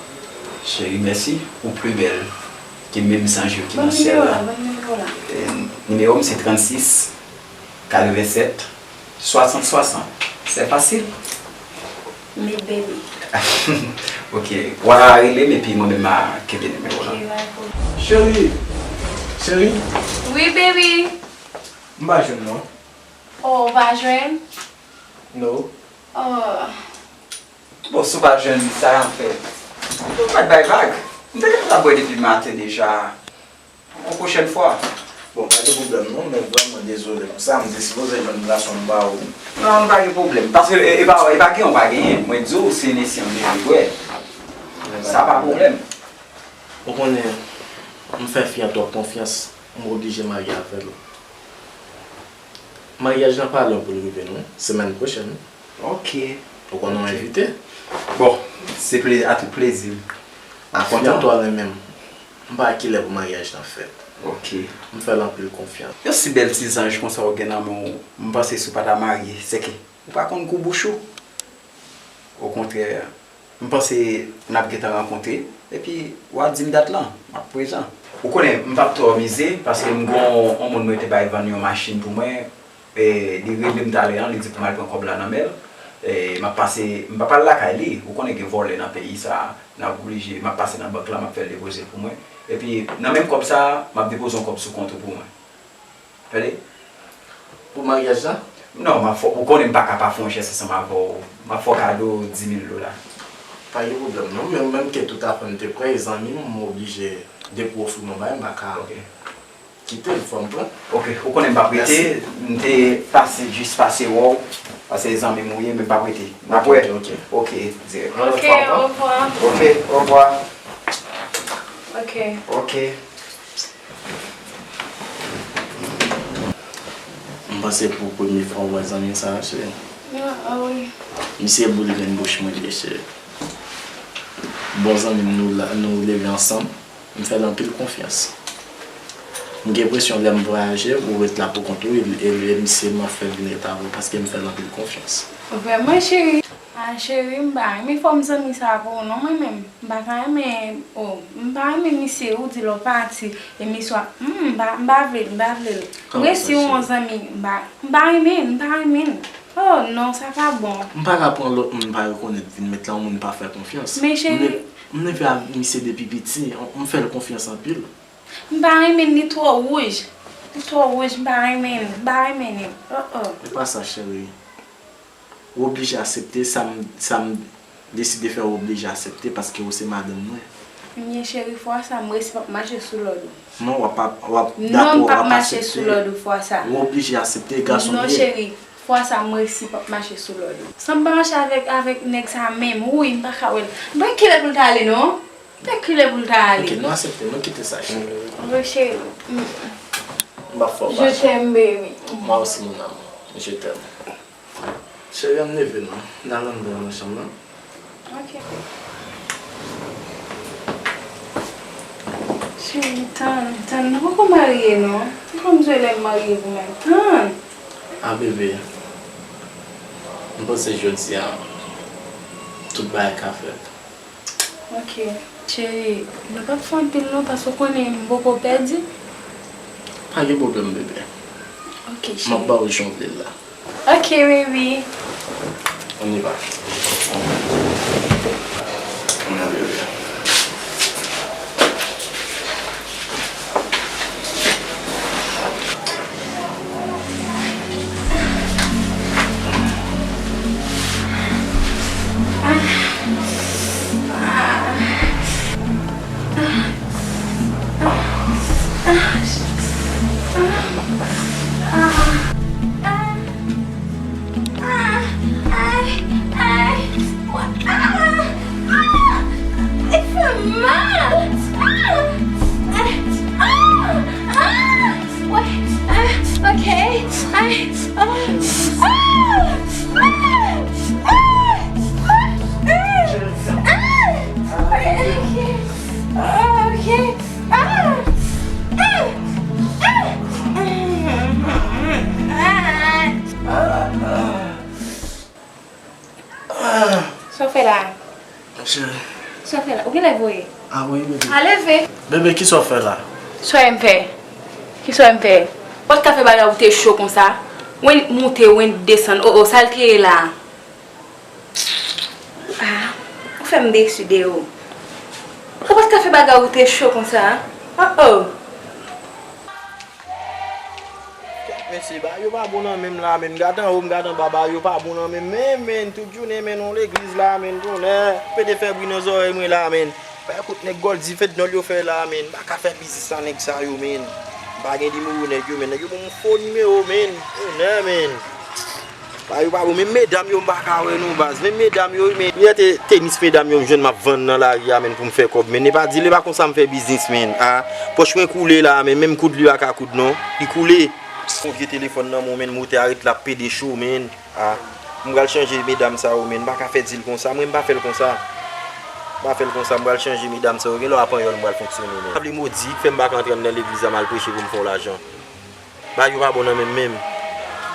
Cheri, mèsi. Ou pli bèl ke menm zanj yo ki nan syèl la. Ban m nimewo la, ban m nimewo la. E, nimewo m se trannsis, katrevennsèt, swasant, swasant. Se fasil. Met bebe. Ok. W a rele m epi mwen menm m a kenbe nimewo w lan. Ok, bye. Cheri! Cheri! Wi, baby. M pa jwenn non. Oh, ou pa jwenn? No. Oh. Bon, si w pa jwenn li, sa y ap fè? Ou mèt bay vag. M te gentan ap bwè depi maten deja. Yon pwochèn fwa. Bon, pa gen pwoblèm non, men vrèman dezole. Sa m te sipoze jwenn gason m ba ou. Non, pa gen pwoblèm. Paske e, e pa, e pa gen, ou pa genyen. Mwen di w, se nesi an depi bwè. Sa pa pwoblèm. Ou konnen, m fè fi an twòp konfyans, m oblije marye avè l. Maryaj lan pa lwen pou l rive non, semèn pwochèn. Ok. Ou konnen w envite. Bon, se ple, a tout plezi m. M kontan. Fi an twò renmen m. M pa wè kilè pou maryaj lan fèt. Ok. M fè l anpil konfyans. Yon si bèl ti zanj konsa ou gen nan men w, m panse si w pa ta marye, sèke ou pa konn kou bouch ou. Okontrè, m panse n ap gentan rankontre, epi w a di m dat lan, m ap prezan. Ou konnen, m p ap twò mize, paske m gon yon moun mwen te bay vann yon machin pou mwen, e, li rele m talè an, li di pou m al pran kòb la nan men l. E, m ap pase, m p ap al lakay li, ou konnen gen vòlè nan peyi sa a, n ap oblije, m ap pase nan bank la, m ap fè l depoze l pou mwen. Epi, nan menm kòb sa a, m ap depoze yon kòb sou kont ou pou mwen. Tande? Pou maryaj la? Non, m ap fè, ou konnen m pa ka pa fè yon jès ansanm avè w. M ap fè w kado di mil dola. Pa gen pwoblèm non, men menm ke toutafè m te pran, e zanmi m, m oblije depi w ofri m yon bagay, m pa ka kite l, fò m pran. Ok, ou konnen m p ap rete, m te pase, jis pase wè w, paske e zanmi m ou ye, men m p ap rete. M ap wè. Ok, ok, ok. Ok, dirèk. Lòt fwa, okwa. Ok, okwa. Ok. Ok. M panse pou premye fwa w wè zanmi sa a, cheri. Ah, ah wi. Misye boule grenn bouch mwen vye, cheri. Bon zanmi m, nou la, nou leve ansanm. M fè l anpil konfyans. M gen enpresyon lè m vwayaje, ou ret la pou kont ou, e, e, e misye m ap fè vin ret avè w, paske m fè l anpil konfyans. Vrèman, cheri? Ah, cheri, m pa renmen fòm zanmi sa a pou ou non, mwen menm. M pa ka renmen, oh, m pa renmen misye, ou di lè w pati, e misye w ap, hmm, m pa, m pa vle l, m pa vle l. M resi w yon zanmi, m pa, m pa renmen l, m pa renmen l. Oh, non, sa pa bon. M pa ka pran lòt moun m pa rekonèt vin met la, yon moun m pa fè konfyans. Men cheri. M leve ak misye depi piti, m fè l konfyans anpil. M pa renmen l, li twò wouj. Li twò wouj, m pa renmen l, m pa renmen l. Oh, oh. E pa sa, cheri. Ou oblije aksepte sa m, sa m deside fè, ou oblije aksepte paske ou se madanm mwen. Men cheri, fwa sa m resi p ap mache sou lòd ou. Non, w ap, w ap, dakò, w ap aksepte. Non, m p ap mache sou lòd ou fwa sa. Ou oblije aksepte, gason m ye. Non, cheri, fwa sa m resi p ap mache sou lòd ou. San m pa mache avèk, avèk nèg sa menm, wouy, m pa ka wè l. M pa kilè pou l ta ale, non. M pa kilè pou l ta ale. Ok, nou aksepte, nou kite sa, cheri. Wi, cheri. M ap fè w pase. Je t'aime, baby. Moi aussi, mon amour. Je t'aime. Cheri, ann leve non. N al anndan nan chanm nan. Ok. Cheri, tann, tann. Nou poko marye non. Ou konn bezwen lè m marye pou mwen. Tann. Ah, bebe. M panse jodi a, tout bagay ka fèt. Ok. Cheri, nou p ap fè anpil non, paske ou konnen m poko pèdi. Pa gen pwoblèm, bebe. Ok, cheri. M ap ba w jan w vle l la. Ok, baby. On y va. On y va, bebe. Ah, ah, ah, ah, ah, ah, it fè mal. Ah, ah, ah, ah, ouais, ah, ok. Ah, ah, ah, ah, ah, ah, ok. Ah, ok. Ah, ah, ah, ah, ah, ah. Sa w fè la? Cheri. Sa w fè la? Ou genlè voye. Ah wi, bebe. A leve. Bebe, kisa w fè la? Sa w wè m fè? Kisa w wè m fè? Ou pa t ka fè bagay ou te cho konsa? Wen moute, wen desann. Oh, oh, sa l te ye la? Ah, ou fè m desi de ou. Ou pa t ka fè bagay ou te cho konsa? Oh, oh. Kèt mesye, bagay yo pa bon nan men m la, menn. Gad anwo m, gad anba, bagay yo pa bon nan men m, menn, menn. Tout jounen, menn, on legliz la, menn, tonnè. Pete fè bri nan zòrèy mwen la, menn. Fè kout nèg Gòl di fednòl yo fè la, menn. M pa ka fè biznis a nèg sa yo, menn. Pa gen nimewo nèg yo, men nèg yo ban m fo nimewo, men. Onè, men. Bagay yo pa bon, menm medam yo m pa ka wè non baz. Menm medam yo, men. Yè te tenis medam yo m jwenn m ap vann nan lari a, men, pou m fè kòb, men. E pa di, e pa konsa m fè biznis, men. A, pòch mwen koule la, men. Menm koud li pa ka koud non. Li koule. Yon vye telefòn nan men w, men, motè a ret la ap pede cho, men. A, m pral chanje medam sa yo, men. M pa ka fè di l konsa, mwen m pa fè l konsa. M pa fè l konsa, m pral chanje medam sa yo. Gen lè w a panyòl m pral fonksyone, men. M pa vle modi, fè m pa ka antre anndan legliz la m al preche pou m fè yon lajan. Bagay yo pa bon nan men m menm.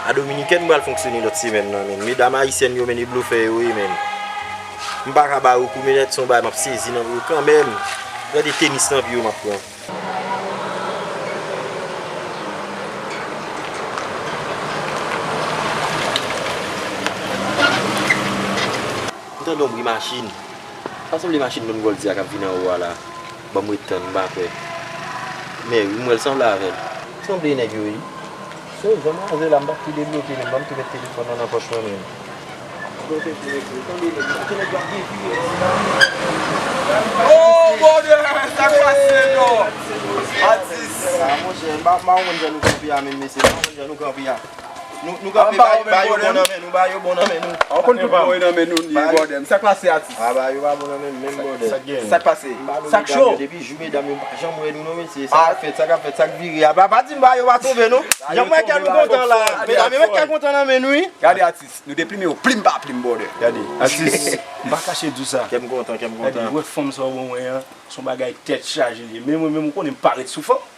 A Dominikèn m pral fonksyone lòt semèn nan, men. Medam ayisyèn yo, men, e blofè yo ye, men. M pa ka ba yo kou, men nèt se yon bagay m ap sezi nan yo kanmenm. Gade tenis nan pye yo m ap pran. M tande yon bri machin. Sa sanble machin Don Goldie a k ap vin anwo a la. Ban m ret tann, m pa kwè. Men wi, m wè l sanble avè l. Sanble nèg yo, wi. Se jan manzè la, m p ap tou debloke menm, ban m tou met telefòn nan nan pòch mwen menm. Oh, brother, sa k pase, non? Atis. A, monchè, m pa, m pa konprann jan nou kanpe a menm, mesye, m pa konprann jan nou kanpe a. Nou, nou kanpe, ba, ba yo bon nan men nou, ba yo bon nan men nou. An konn tout bon nan men nou, ni bòdè. Sa k pase, atis? A, ba yo pa bon nan men nou, menm bòdè. Sa k gen? Sa k pase? Sa k cho? Depi jou medam yo, m pa janm wè nou non, mesye. Sa k ap fèt, sa k ap fèt, sa k vire a? Pa, pa di m ba yo pa twonpe nou. Janm wè kè nou kontan la. Medam yo, met kè kontan nan men nou, wi. Gade atis, nou deplime yo plim pa plim, bòdè. Gade, atis, m pa kache di w sa. Kè m kontan, kè m kontan. Gade, wè fanm sa w ban mwen an, se yon bagay tèt chaje li ye. Men mwen menm, ou konnen m pa ret sou fanm.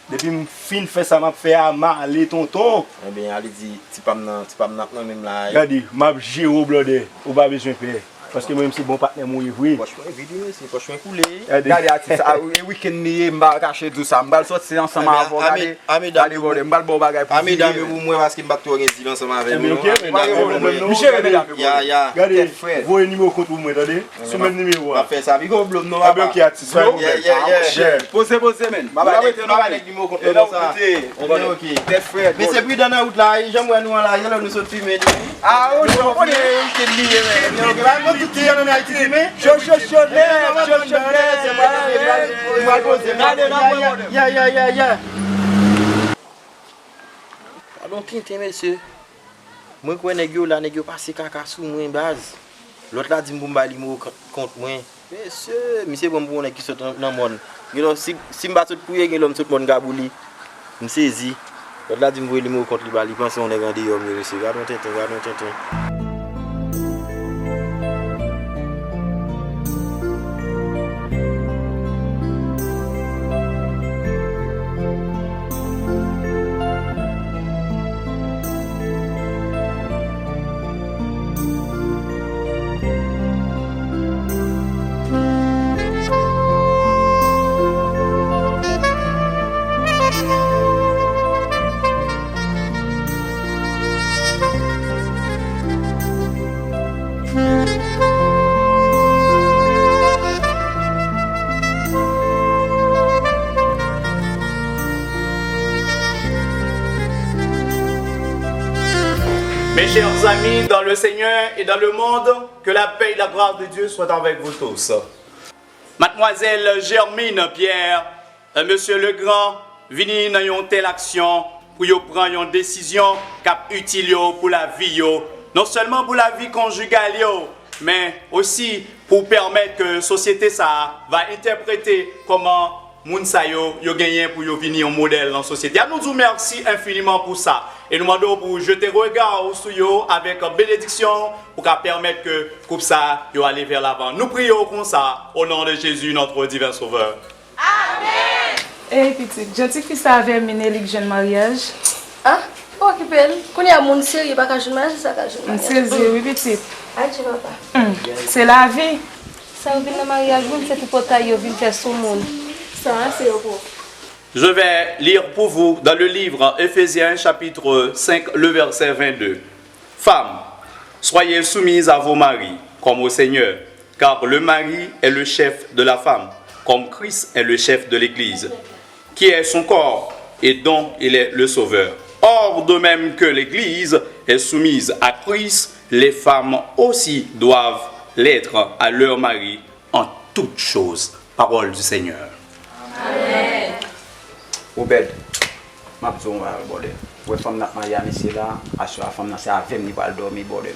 Depi m fin fè sa m ap fè a, m ale, tonton. Ebyen, ale di, ti pa m nan, ti pa m nan ap nan men m la. Gade, m ap jere w, blòdè. Ou pa bezwen pè. Paske mwen menm se bon patnè m ou ye vre. Pòch mwen vid wi, mesye. Pòch mwen koule. Gade. Gade atis, a, e wikenn li ye, m pa kache di w sa. M pral sòti ansanm avè w, gade. Gade, bòdè, m pral ba w bagay pou vire. A medam yo pou mwen, paske m pa t twò gen dil ansanm avè nou non. Ebyen, ok, men pa gen pwoblèm non. M jere medam yo, bòdè. Ya, ya. Gade, voye nimewo kont pou mwen, tande. Sou menm nimewo a. M ap fè sa. Piga w blo m non, papa. Ebyen, ok, atis, pa gen pwoblèm. Yeah, yeah, yeah. Poze, poze, men. M ap ba nèg, m ap ba nèg nimewo kont mwen konsa. Ebyen, ok. Tèt frè. Mesye, pridan nan wout la, wi, jan m wè nou an la, gen lè nou sot fimen tou, wi. A, ou, ou konnen, wi, se li ye, men. Ebyen, ok, ba mwen tout ti jan an Ayiti fimen. Cho, cho, cho, nèt, cho, cho, nèt. M pral poze, m pral poze. Ya, ya, ya, ya. Gadon tenten, mesye. Mwen kwè nèg yo la, nèg yo pase kaka sou mwen, baz. Lòt la di m pou m bay nimewo kont, kont mwen. Mesye, misye pran m pou yon nèg ki sot nan, nan mòn. Gen lè, si, si m pa sot Kouyè, gen lè m sot mòn Gabouli. M sezi. Lòt la di m voye nimewo kont li ba li, panse yon nèg andeyò m ye, mesye. Gadon tenten, gadon tenten. Mes chers amis dans le Seigneur et dans le monde, que la paix et la grâce de Dieu soient avec vous tous. Madmwazèl Germine Pierre, e, Mesye Legrand vini nan yon tèl aksyon pou yo pran yon desizyon k ap itil yo pou lavi yo, non sèlman pou lavi konjigal yo, men osi pou pèmèt ke sosyete sa a va entèprete kòman moun sa yo, yo genyen pou yo vini yon modèl nan sosyete a. Nou di w mèsi enfiniman pou sa. E nou mande w pou w jete rega w sou yo avèk benediksyon pou ka pèmèt ke koup sa a yo ale vè lavan. Nou priye w konsa, au nom de Jésus, notre divin Sauveur. Amèn! Ey, pitit, jan tifi sa a vèmine, li k jwenn maryaj. Ah, pa okipe l. Kounye a, moun serye pa ka jwenn maryaj, sa ka jwenn maryaj. M sezi, wi, pitit. Adje, papa. Hmm, se lavi. Sa yo vin nan maryaj, wi, m se tripotay yo vin fè sou moun. Sa a, se yo pwòp. Je vais lire pour vous dans le livre Éphésiens chapitre cinq, le verset vingt-deux. Femmes, soyez soumises à vos maris, comme au Seigneur, car le mari est le chef de la femme, comme Christ est le chef de l'Église, qui est son corps et dont il est le sauveur. Or, de même que l'Église est soumise à Christ, les femmes aussi doivent l'être à leur mari en toutes choses. Parole du Seigneur. Amèn. Obed, M ap di w yon bagay, brother. Ou wè fanm nan ap marye a mesye la, aswè a fanm nan se avè m li pral dòmi, brother.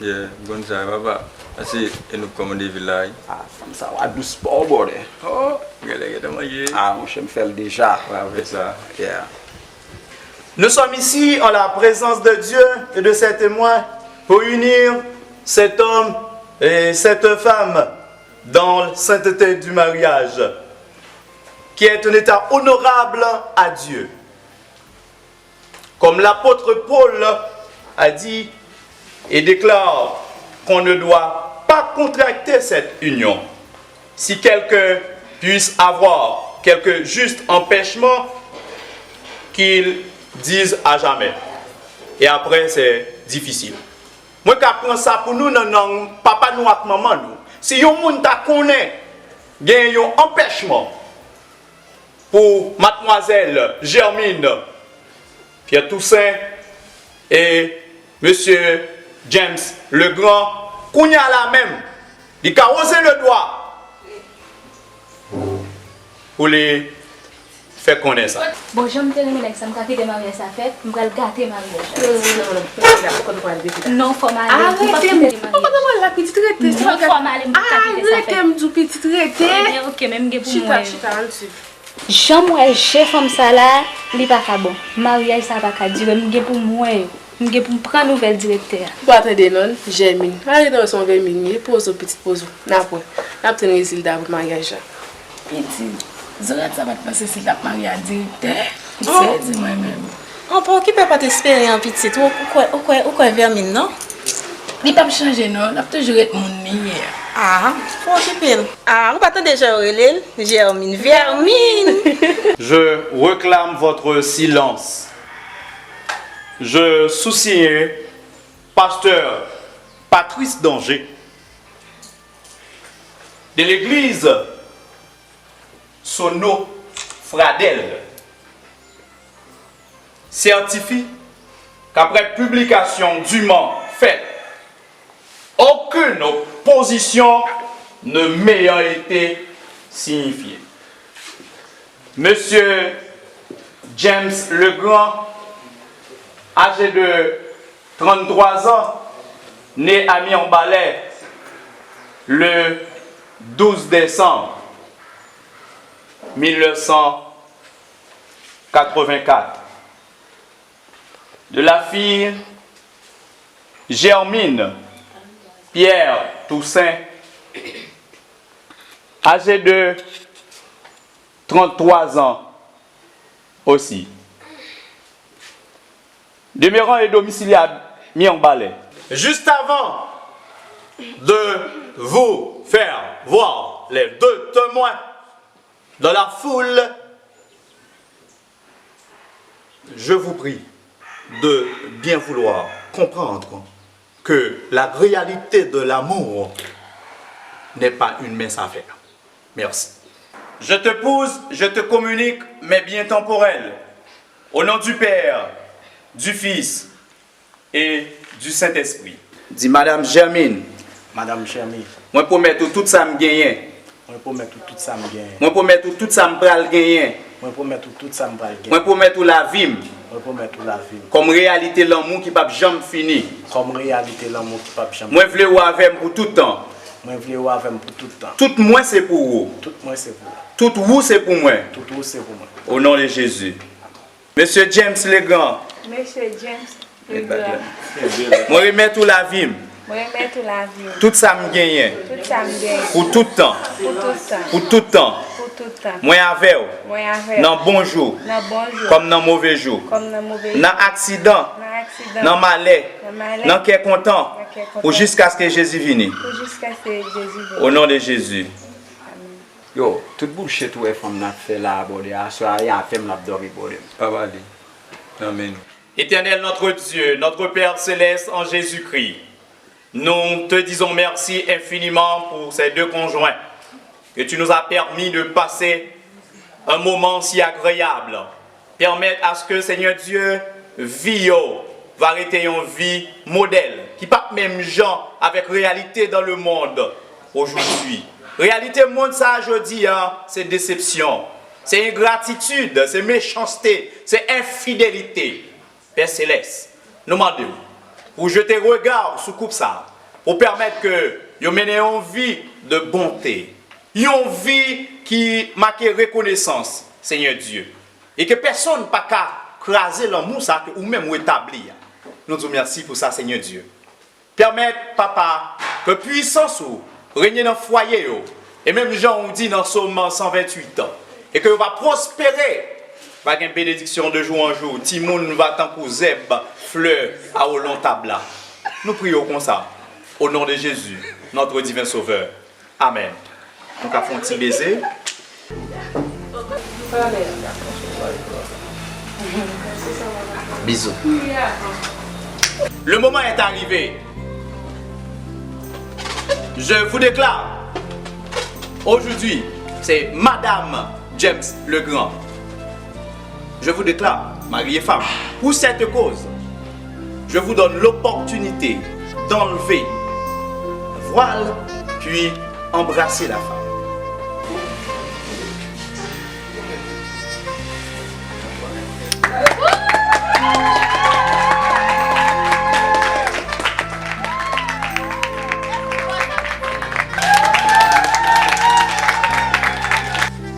Yeah, m konn sa wi papa. Ase, e nou k kòmande vil la wi. Ah, fanm sa a dous paw, brother. Oh, genlè gentan manje. Ah, monchè, m fè l deja. Bravo sa. Yeah. Nous sommes ici en la présence de Dieu et de ses témoins pour unir cet homme et cette femme dans la sainteté du mariage, qui est un état honorable à Dieu. Comme l'apôtre Paul a dit et déclare qu'on ne doit pas contracter cette union, si quelqu'un puisse avoir quelque juste empêchement, qu'il dise à jamais. Et après, c'est difficile. Mwen ka pran sa pou nou nan nonm papa nou ak manman nou. Si yon moun ta konnen gen yon anpèchman pou madmwazèl Germine Pierre Toussaint e mesye James Legrand, kounye a la menm, li ka woze ledwa pou li fè konnen sa. Bon, jan m te renmen nèg sa, m ka kite maryaj sa fèt, m pral gate maryaj la. Non, fò m ale, m p ap kite maryaj. Papa, papa, la pitit rete. Non, fò m ale, m p ap ka kite sa fèt. Arete, m di w pitit rete. Ebyen, ok, men m gen pou m Chita, wè yo. Chita, al swiv. Jan m wè je fanm sa la, li pa ka bon. Maryaj sa pa ka dire, m gen pou m wè yo. M gen pou m pran nouvèl direktè a. Ou pa tande non, Jèmin. Arete wè se yon vèmin li ye, poze w pitit, poze w. N ap wè. N ap tann rezilta pou maryaj la. Pitit, Zorette sa pa t panse si l t ap marye ak direktè. M sezi mwen menm. An pa okipe pa t espere an pitit. Ou kwè, ou kwè, ou kwè vèmin non? Li p ap chanje non, l ap toujou ret moun li ye a. Ah, pa okipe l. Ah, ou pa tande jan yo rele l? Jèmin. Vèmin! Je réclame votre silence. Je sous-signé, pasteur Patrice Danger, de l'église Sono Fradel, certifie qu'après publication dûment faite, aucune opposition ne m'ayant été signifiée. Monsieur James Legrand, âgé de trente-trois ans, né à Mirebalais le douze décembre mille neuf cent quatre-vingt-quatre, de la fille Germine Pierre Toussaint, âgée de trente-trois ans aussi, demeurant et domicilié à Mirebalais. Juste avant de vous faire voir les deux témoins dans la foule, je vous prie de bien vouloir comprendre que la réalité de l'amour n'est pas une mince affaire. Merci. Je t'épouse, je te communique mes biens temporels. Au nom du Père, du Fils et du Saint-Esprit. Di Madanm Germine, Madanm Germine, mwen pwomèt ou tout sa m genyen. Mwen pwomèt ou tout sa m genyen. Mwen pwomèt ou tout sa m pral genyen. Mwen pwomèt ou tout sa m pral Mwen genyen. Pwomèt ou lavi m Mwen pwomèt ou lavi m. Kòm reyalite lanmou ki p ap janm fini. Kòm reyalite lanmou ki p ap janm. Mwen vle ou avè m pou tout tan. Mwen vle ou avè m pou tout tan. Tout mwen se pou ou. Tout mwen se pou ou. Tout ou se pou mwen. Tout ou se pou mwen. Au nom de Jésus. Mesye James Legrand, Mesye James Legrand, mwen remèt ou lavi m. Mwen remèt ou lavi m. Tout sa m genyen. Tout sa m genyen. Pou tout tan. Pou tout tan. Pou tout tan. Pou tout tan. Mwen avè w. Mwen avè w. Nan bon jou. Nan bon jou. Kòm nan move jou. Kòm nan move jou. Nan aksidan. Nan aksidan. Nan malè. Nan malè. Nan kè kontan. Nan kè kontan. Pou jiskaske Jezi vini. Pou jiskaske Jezi vini. Au nom de Jésus. Yo, tout bullshit ou wè fanm nan ap fè la a, brother, aswè a e avè m l ap dòmi, brother. Pa pale. Nan men nou. Éternel notre Dieu, notre Père céleste en Jésus-Christ, nous te disons merci infiniment pour ces deux conjoints que tu nous as permis de passer un moment si agréable. Permettre à ce que, Seigneur Dieu, vi yo va rete yon vi modèl, ki p ap menm jan avèk réalité dans le monde aujourd'hui. Reyalite mond sa a jodi a, se desepsyon. Se engratitid, se mechanste, se enfidelite. Pè Selès, nou mande w pou jete rega w sou koup sa a, pou pèmèt ke yo mennen yon vi de bonte, yon vi ki make rekonesans, Senyè Dye, e ke pèsonn pa ka kraze lanmou sa a ke ou menm ou etabli a. Nou di w mèsi pou sa, Senyè Dye. Pèmèt, Papa, ke pwisans ou renye nan fwaye yo, e menm jan ou di nan Sòm san venntuit, e ke yo va pwospere, va gen benediksyon de jou an jou, timoun va tankou zèb, flè a olon tab la. Nou priye w konsa, au nom de Jésus, notre divin Sauveur. Amèn. Nou ka fè yon ti beze. Bizou. Le moment est arrivé. Je vous déclare, aujourd'hui, c'est Madame James Legrand. Je vous déclare mari et femme. Pour cette cause, je vous donne l'opportunité d'enlever voile, puis embrasser la femme.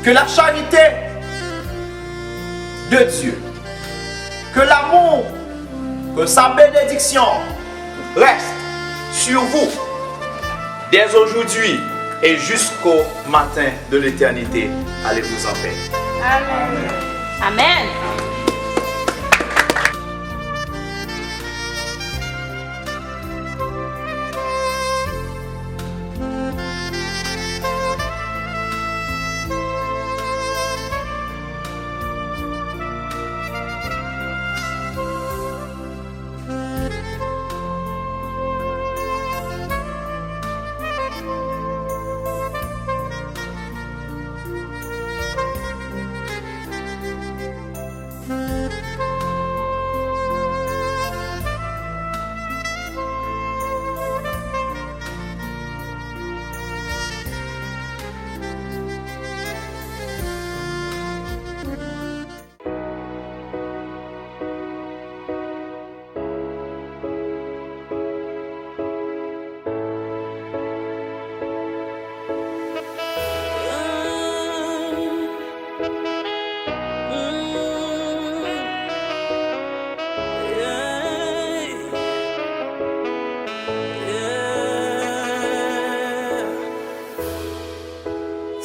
Que la charité de Dieu, que l'amour, que sa bénédiction reste sur vous dès aujourd'hui et jusqu'au matin de l'éternité. Allez-vous en paix. Amen. Amen.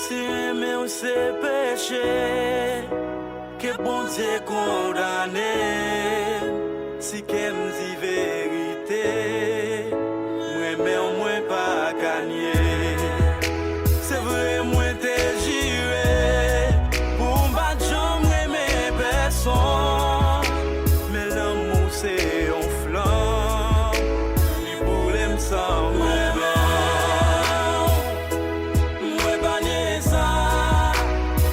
Si renmen w se peche, ke Bondye kondane m. Si kè m di verite, m renmen w, mwen pa ka nye. Se vre, mwen te jire pou m pa t janm renmen pèsonn, men lanmou se yon flanm, li boule m san konprann. Mwen pa nye sa,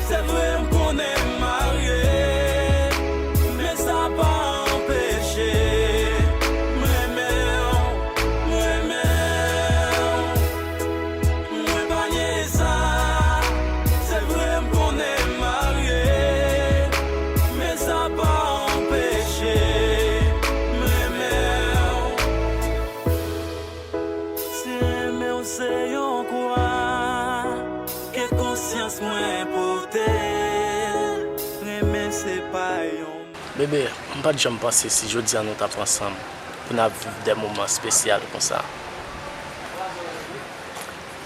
se vre m konnen m marye, men sa pa anpeche m renmen w, m renmen w. Mwen pa nye sa, se vre m konnen m marye, men sa pa anpeche m renmen w. Si renmen w se yon kwa, ke konsyans mwen pote, renmen se pa yon... Bebe, m pa t janm panse si jodi a nou t ap ansanm, pou n ap viv de moman espesyal konsa.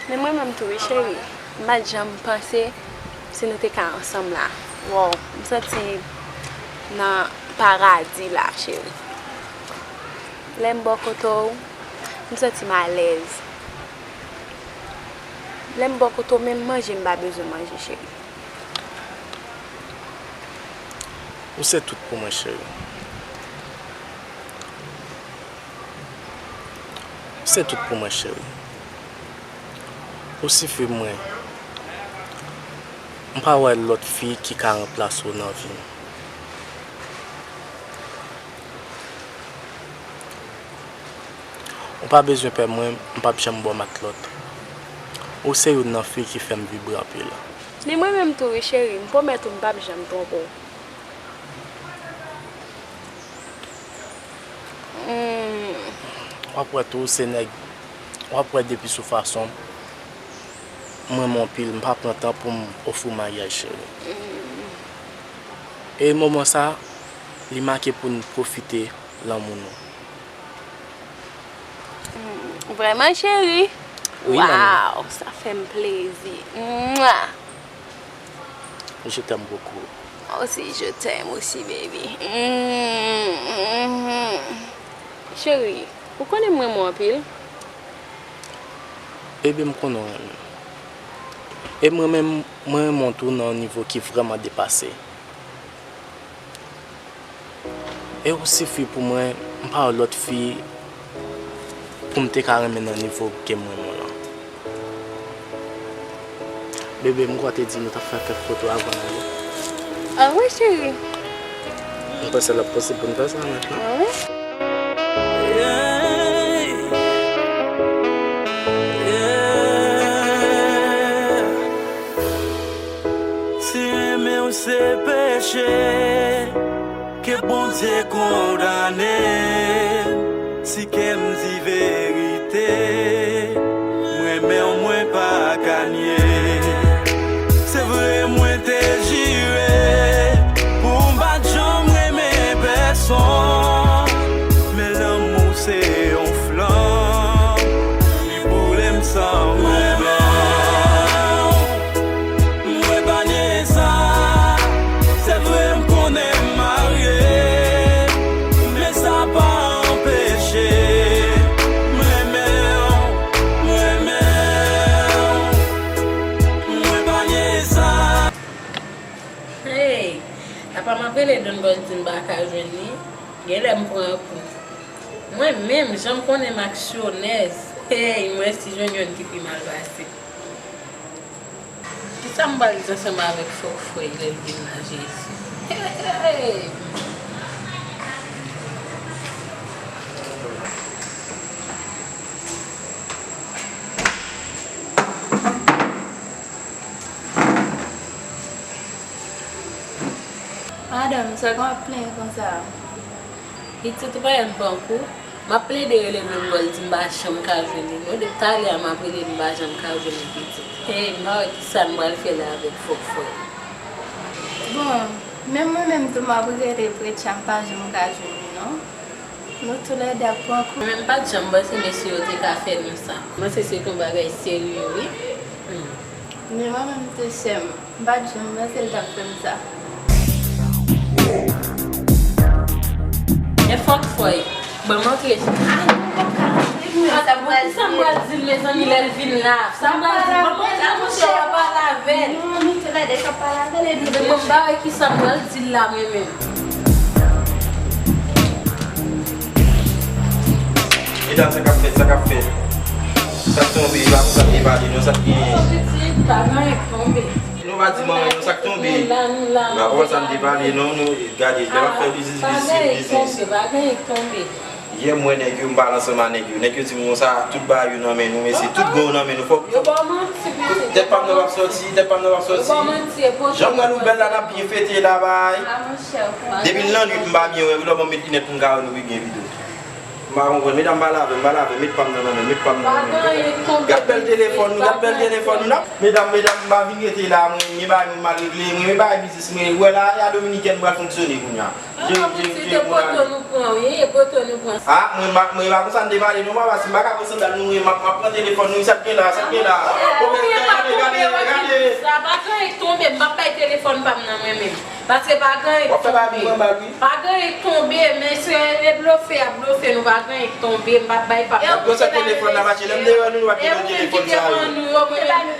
Men mwen menm tou wi, cheri. M pa t janm panse si nou te ka ansanm la. Wow, m santi nan paradi la, cheri. Lè m bò kote w, m santi m alèz. Lè m bò kote w, menm manje m pa bezwen manje, cheri. Ou se tout pou mwen, cheri. Ou se tout pou mwen, cheri. Ou sifi mwen. M pa wè lòt fi ki ka ranplase w nan vi m. Ou pa bezwen pè mwen, m p ap janm ba w matlòt. Ou se youn nan fi ki fè m vibre anpil. Ni mwen menm tou wi, cheri, m pwomèt ou m p ap janm twonpe w. Hmm. W ap wè tou, se nèg, w ap wè depi sou fason m renmen w anpil, m pa pran tan pou m ofri w maryaj, cheri. Hmm. E moman sa, li make pou n pwofite lanmou nou. Hmm, vrèman, cheri? Wi, manmi. Waw, sa fè m plezi. Mwa! Je t'aime beaucoup. Moi aussi, je t'aime aussi, baby. Mm, mm, mm. Cheri, ou konnen m renmen w anpil. Bebe, m konnen w renmen m. E mwen menm, mwen renmen w tou nan yon nivo ki vrèman depase. E ou sifi pou mwen, m pa yon lòt fi pou m te ka renmen nan nivo ke m renmen w lan. Bebe, m kwè w te di nou t ap fè kèk foto avan n ale. Ah wi, cheri. M panse l ap posib pou n fè sa mentnan. Ah wi. Yeah. Yeah. Si renmen w se peche, ke Bondye kondane m. Si kè m di verite, m renmen w, mwen pa ka nye. Se vre, mwen te jire pou m pa t janm renmen pèsonn, men lanmou se yon flanm, li boule m san mwen. Mwen pa nye sa, se vre m konnen m marye, men sa pa anpeche m renmen w, m renmen w. Mwen pa nye sa. Hey, apa m ap rele Don Goldie m pa ka jwenn li? Genlè m pran kou. Mwen menm, jan m konnen m aksyonèz, hey, m wè si jwenn youn ki pi mal pase. Kisa m pral di ansanm avèk fòk fwèy lè l vin la, Jezi? Hey! Madanm, sa k w ap plenyen konsa? Pitit, ou pa wè m pran kou? M ap plede rele Don Goldie, m pa janm ka jwenn li non. Depi talè a m ap rele l, m pa janm ka jwenn li, pitit. Hey, m pa wè kisa m pral fè la avèk fòk fwèy. Bon, menm mwen menm tou m ap rele Preetha, m pa janm ka jwenn li non. Nou toulède ap pran kou. Mwen menm m pa t janm panse mesye yo te ka fè nou sa. M panse se t yon bagay serye wi. Hmm. Men mwen menm tou sè m, m pa t janm panse l t ap fè m sa. E fòk fòy. Ban m antre. Ay, non, m p ap ka antre, mwen. Sa m pral di l, mezanmi, lè l vin la? Sa m pral di l? Ban m antre, monchè, w ap pale avè l. Non, nou toulède k ap pale avè l, epi mwen m pa wè kisa m pral di l la, mwen menm. Medam, sa k ap fèt, sa k ap fèt? Sa k tonbe, e pa konsa n te pale, non, sa k genyen? Pitit, pa gen anyen k tonbe. Nou pa di m anyen, non, sa k tonbe? Nou la, nou la, nou la. E pa konsa n te pale, non, nou, gade, lè w ap fè biznis, biznis, biznis. Pa gen anyen k tonbe, pa gen anyen k tonbe. Yè, m wè nèg yo, m pale ansanm a nèg yo. Nèg yo di m konsa, tout bagay yo nan men nou, mesye, tout gwen yo nan men nou. Fòk, yo ba w manti, pitit. Tèt pa m nan p ap sòti, tèt pa m nan p ap sòti. Yo ba w manti, e poto. Jan m wè nou bèl la, n ap byen fete la, bay. Depi lannwit, m pa byen wè, lè w ban m met linèt pou m ka wè nou pi byen pito. M pa konprann. Medam, pale avè m, pale avè m, met pa m nan men nou, met pa m nan men nou. Gad bèl telefòn nou, gad bèl telefòn nou. N ap, medam, medam, m pa vin rete la, mwen, gen bagay mwen mal regle, mwen, gen bagay biznis mwen, ou wè la, a Dominikèn m pral fonksyone kounye a. Jere, jere, jere, kounye a. E poto nou pran, wi, e poto nou pran. A, mwen pa, mwen pa konsa n te pale non, papa, si m pa ka pran sandal nou, mwen, m ap, m ap pran telefòn nou, sa k gen la, sa k gen la. Gade, gade, gade, gade. Sa pa gen anyen k tonbe, m p ap bay telefòn pa m nan mwen menm. Paske pa gen anyen k tonbe. W ap fè bagay pou mwen bal, wi. Pa gen anyen k tonbe, men se e blofe y ap blofe nou, pa gen anyen k tonbe, m p ap bay pa m nan. Gad gwosè telefòn nan, mache, lè m te wè nou, nou pa t gen telefòn sa yo.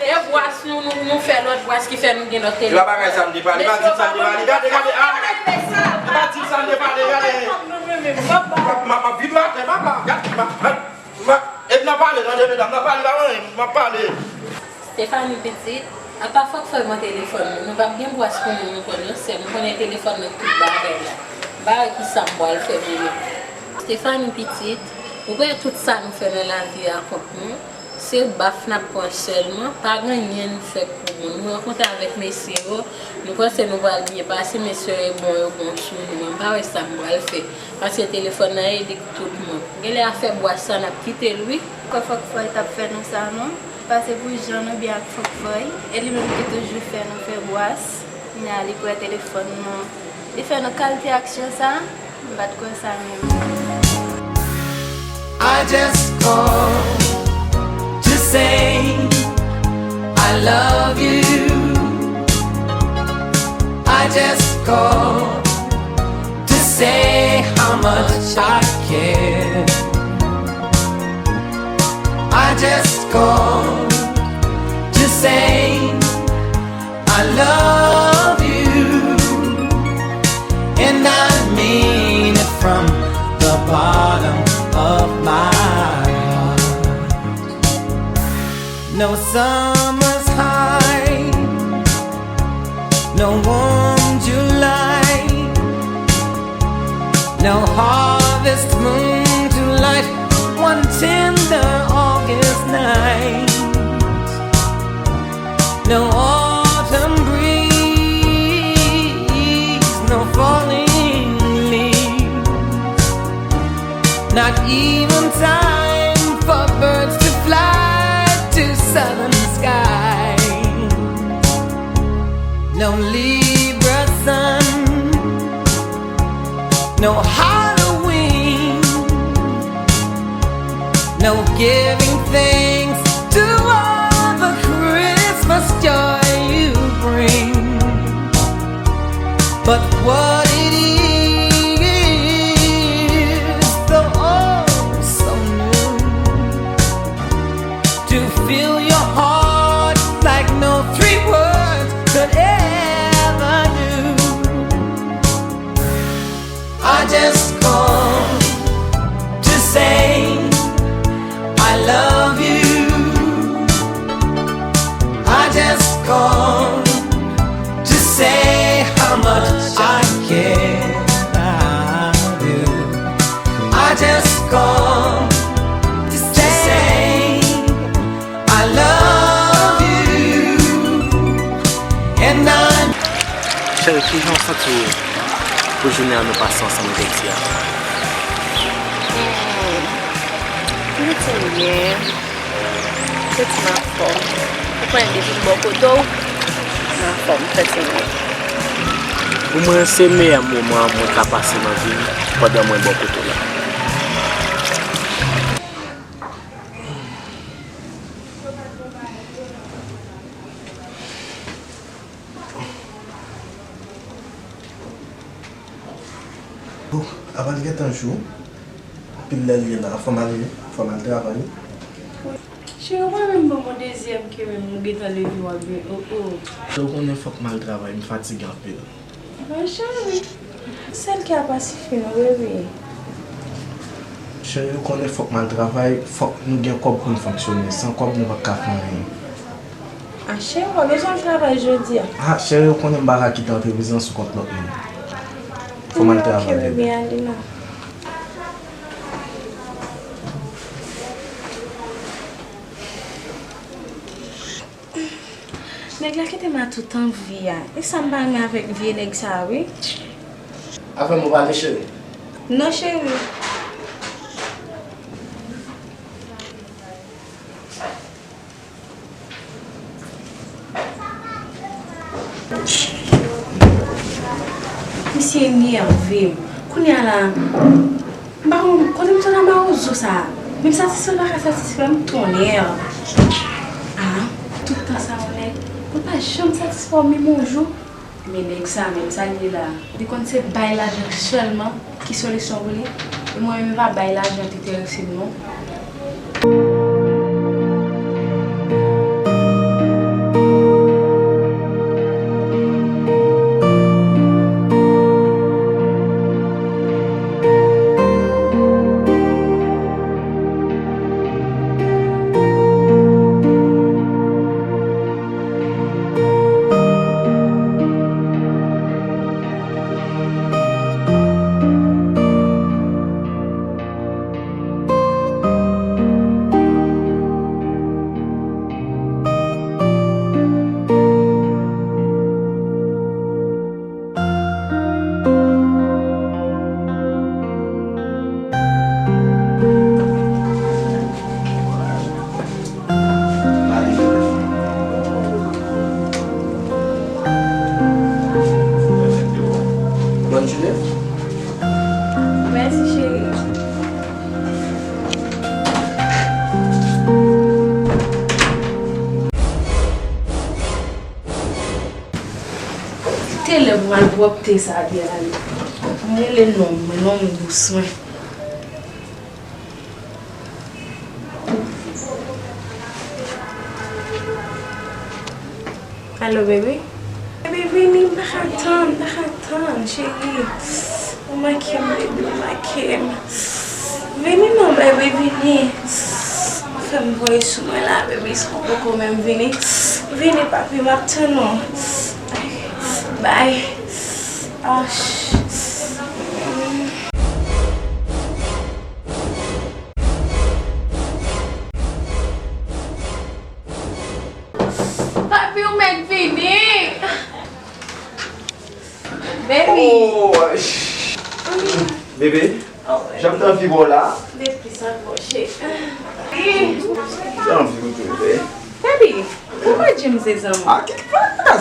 E bwas nou, nou, nou fè lòt bwas ki fè nou gen lòt telefòn. E pa bagay sa m te pale, e pa di m sa m te pale, gade, gade, a! E pa di m sa m te pale, gade. M ap, m ap, m ap vide w atè, papa, gad, m ap, m ap, m ap, e m nan pale, tande, medam, nan pale, pa manyen m, m ap pale. Stephanie pitit, apa fòk fè mwen telefòn nou, nou p ap gen bwas pou nou, nou konn yon sè, m konnen telefòn nan tout bagay la. M pa wè kisa m pral fè menm. Stephanie pitit, ou wè tout sa nou fè nan lavi a kont nou. Se baf n ap pran sèlman, pa gen anyen n fè pou moun. Nou rankontre avèk mesye yo, nou panse nou pral byen pase, mesye yo bon, yo bon sou nou. Mwen pa wè sa m pral fè. Paske telefòn nan ede tout moun. Genlè afè bwas sa n ap kite l wi. Kwè Fòk Fòy t ap fè nou sa non. Pase pou jan nou byen ak Fòk Fòy. E li menm ki toujou fè nou fè bwas. Kounye a li pran telefòn nou. Li fè nou kalite aksyon sa. M pa t kwè sa menm. I just call to say I love you. I just call to say how much I care. I just call to say I love you, and I mean it from the bottom of my heart. No summer's high, no warm July, no harvest moon to light one tender August night. No autumn breeze, no falling leaves, not even time for birds to fly to southern skies. No Libra sun, no Halloween, no giving thanks to all the Christmas joy you bring. But what it is, though oh so new, to fill your heart like no three words could ever do. I just call to say I love you. I just call to say how much I care. I do. I just call to say I love you, and I Cheri, kijan w santi w pou jounen an nou pase ansanm jodi a? Hmm. M santi m byen. M santi m anfòm. Ou konnen depi m bò kote w, m anfòm, m santi m byen. Pou mwen, se meyè moman mwen ka pase nan vi m pandan mwen bò kote w la. Bon, apa l gentan jou? Anpil lè l ye la, fò m al, fò m al travay. Cheri, ou pa menm ban m yon dezyèm ke menm ou gentan leve w ap vin, oh, oh. Cheri, ou konnen fòk m al travay, m fatige anpil. Mwen cheri, sèl kè a pa sifi nou, bebe. Cheri, ou konnen fòk m al travay, fòk nou gen kòb pou n fonksyone. San kòb, nou p ap ka fè anyen. A, cheri, ou pa bezwen al travay jodi a? A, cheri, ou konnen m pa ka kite antrepriz lan sou kont lòt moun. Fò m al travay, bebe. Bebe, ale non. Nèg la kite m a tout anvi a. E sa m pa renmen avèk vye nèg sa a, wi. Avè m ou pale, cheri? Non, cheri. Misye enève m. Kounye a la, m pa konn kote m sot nan mawozo sa a. Menm satisfè l pa ka satisfè m, tonnè. A, tout tan sa yon nèg, pou l pa janm satisfè w menm yon jou. Men nèg sa menm, sa l ye la? Li konn se bay lajan sèlman ki solisyon pou li. E mwen menm, e pa bay lajan t enterese m non. Malpwòpte sa te ale. M rele nonm mwen, nonm dous mwen. Alo, baby? Baby, vini, m pa ka tann, m pa ka tann, cheri. Ou manke m, baby, ou manke m. Vini non, baby, vini. Fè m voye sou mwen la, baby, si w poko menm vini. Vini, papi, m ap tann ou. Bye. Ah, sh- Papi, ou mèt vini. Baby. Oh, sh- bebe, jan m t anvi wè w la. Depi sa fòche. Jan m anvi w tou, bebe. Baby, ou wè James se zanmi. Ah, ki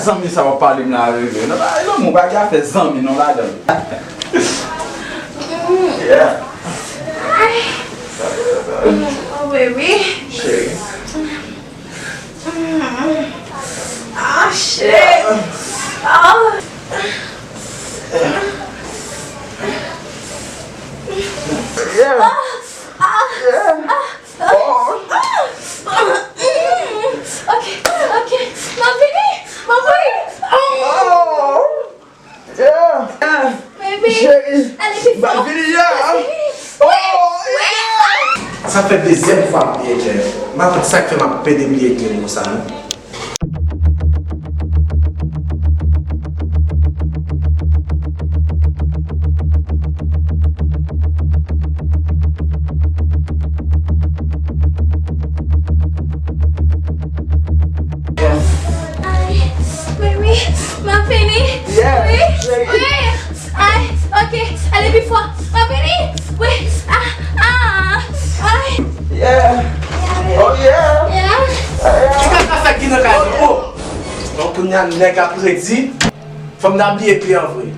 zanmi sa w ap pale m la, bebe? Nan bagay lanmou, pa gen afè zanmi non ladan l. Yeah. Ay. Oh, baby. Cheri. Ah, shit. Ah. Yeah. Ah, ah, ah, ah. Oh. Ok, ok. M ap vini, m ap vini. Oh. Yeah. Baby, cheri, ale pi fò. M ap vini, yeah. Oh, yeah. Sa fè dezyèm fwa m bliye Jeff. M pa konn sa k fè m ap pede bliye grenn konsa, non. Ay, baby, m ap vini. Yeah, wi, cheri. Wi. Ay, ok, ale pi fò. M ap vini. Wi, ah, ah, ay. Yeah. Oh, yeah. Yeah. Yeah. Ki kaka sa ki nan kay la? Oh. Bon, kounye a nèg ap redi. Fanm nan bliye pye an vre.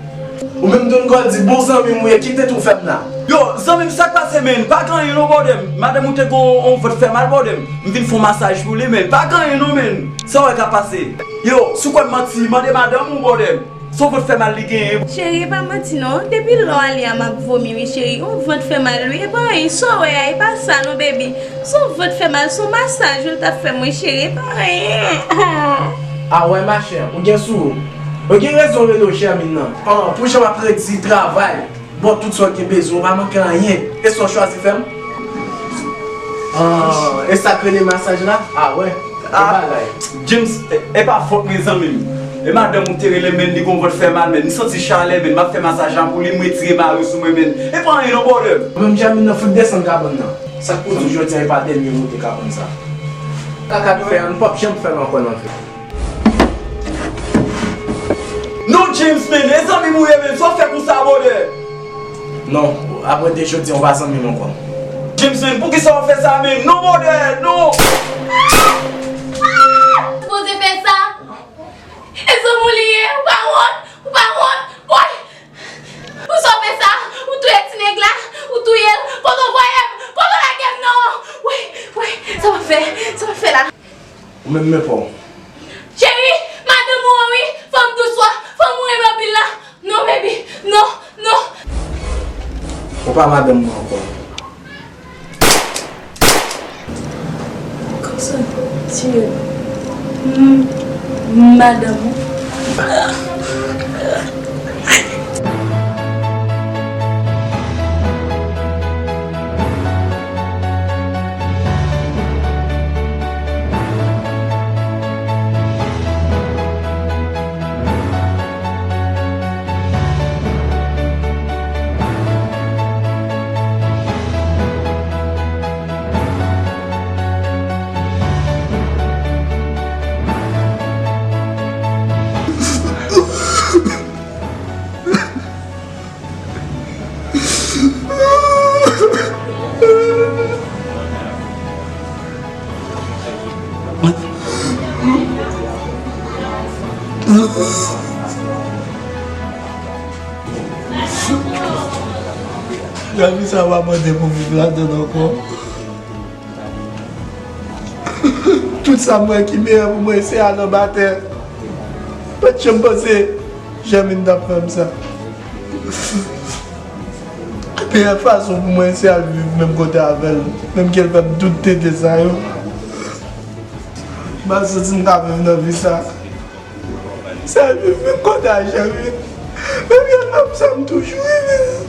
Ou menm tou n gòl di bon zanmi m ou ye, ki tenten w fè m la? Yo, zanmi m, sa k pase, menn? Pa gen anyen non, brother m. Madanm ou te gen yon, yon vant fè mal, brother m. M vin fè yon masaj pou li, menn. Pa gen anyen non, menn. Sa w wè k ap pase? Yo, si w kwè m manti, mande madanm ou, brother m. Se yon vant fè mal li genyen. Cheri, e pa manti non. Depi lè w ale a, m ap vomi, wi, cheri. Yon vant fè mal, wi. E pa anyen. Sa w wè a, e pa sa non, baby. Se yon vant fè mal, se yon masaj ou l t ap fè m, wi, cheri, e pa anyen. Ah, wè, machè, ou gen sou ou. Ou gen rezon rele w Chèmin nan. An, pou jan w ap redi travay, bon, tout sa w gen bezwen, ou pa manke anyen. E sa w chwazi fè m? An, e sa k rele masaj la? Ah, wè. Ah, bagay. James, e, e pa fòt mwen, zanmi m. E madanm ou te rele, menn, li gon vant fè mal, menn. M santi chalè, menn. M ap fè masaj la pou li, m retire mari sou mwen, menn. E pa anyen non, brother. Ou menm, Jamin nan, fout desann kabann nan. Sa k pou di w jodi a, e pa dènye moute kabann sa. Kaka nou fè a, nou p ap janm fè l ankò nan vi. Non, James, menn, e zanmi m ou ye, menn. Sa w fè konsa, brother? Non, apre de jodi a, ou pa zanmi m ankò. James, menn, poukisa w ap fè sa, menn? Non, brother, non! Sipoze fè sa. E zanmi w li ye, ou pa wont, ou pa wont, woy! Pou sa w fè sa, ou touye ti nèg la, ou touye l, kote w voye m, kote w lage m non? Woy, woy, sa w ap fè, sa w ap fè la? Ou menm men pa w. Cheri, madanm ou an wi, fanm dous ou a, fanm ou renmen anpil la. Non, baby, non, non. Ou pa madanm mwen ankò. Konsa, ti, m, madanm ou. Lavi sa pa mande pou m viv ladan l ankò. Tout sa m wè ki meyè pou mwen, se al anba tè. Mwen t janm panse Jèmin t ap fè m sa. Meyè fason pou mwen se al viv menm kote avè l, menm ke l fè m tout tete sa yo. M pa santi m ka viv nan vi sa. Se al viv menm kote a Jèmin. Menm ke l fè m sa, m toujou renmen l.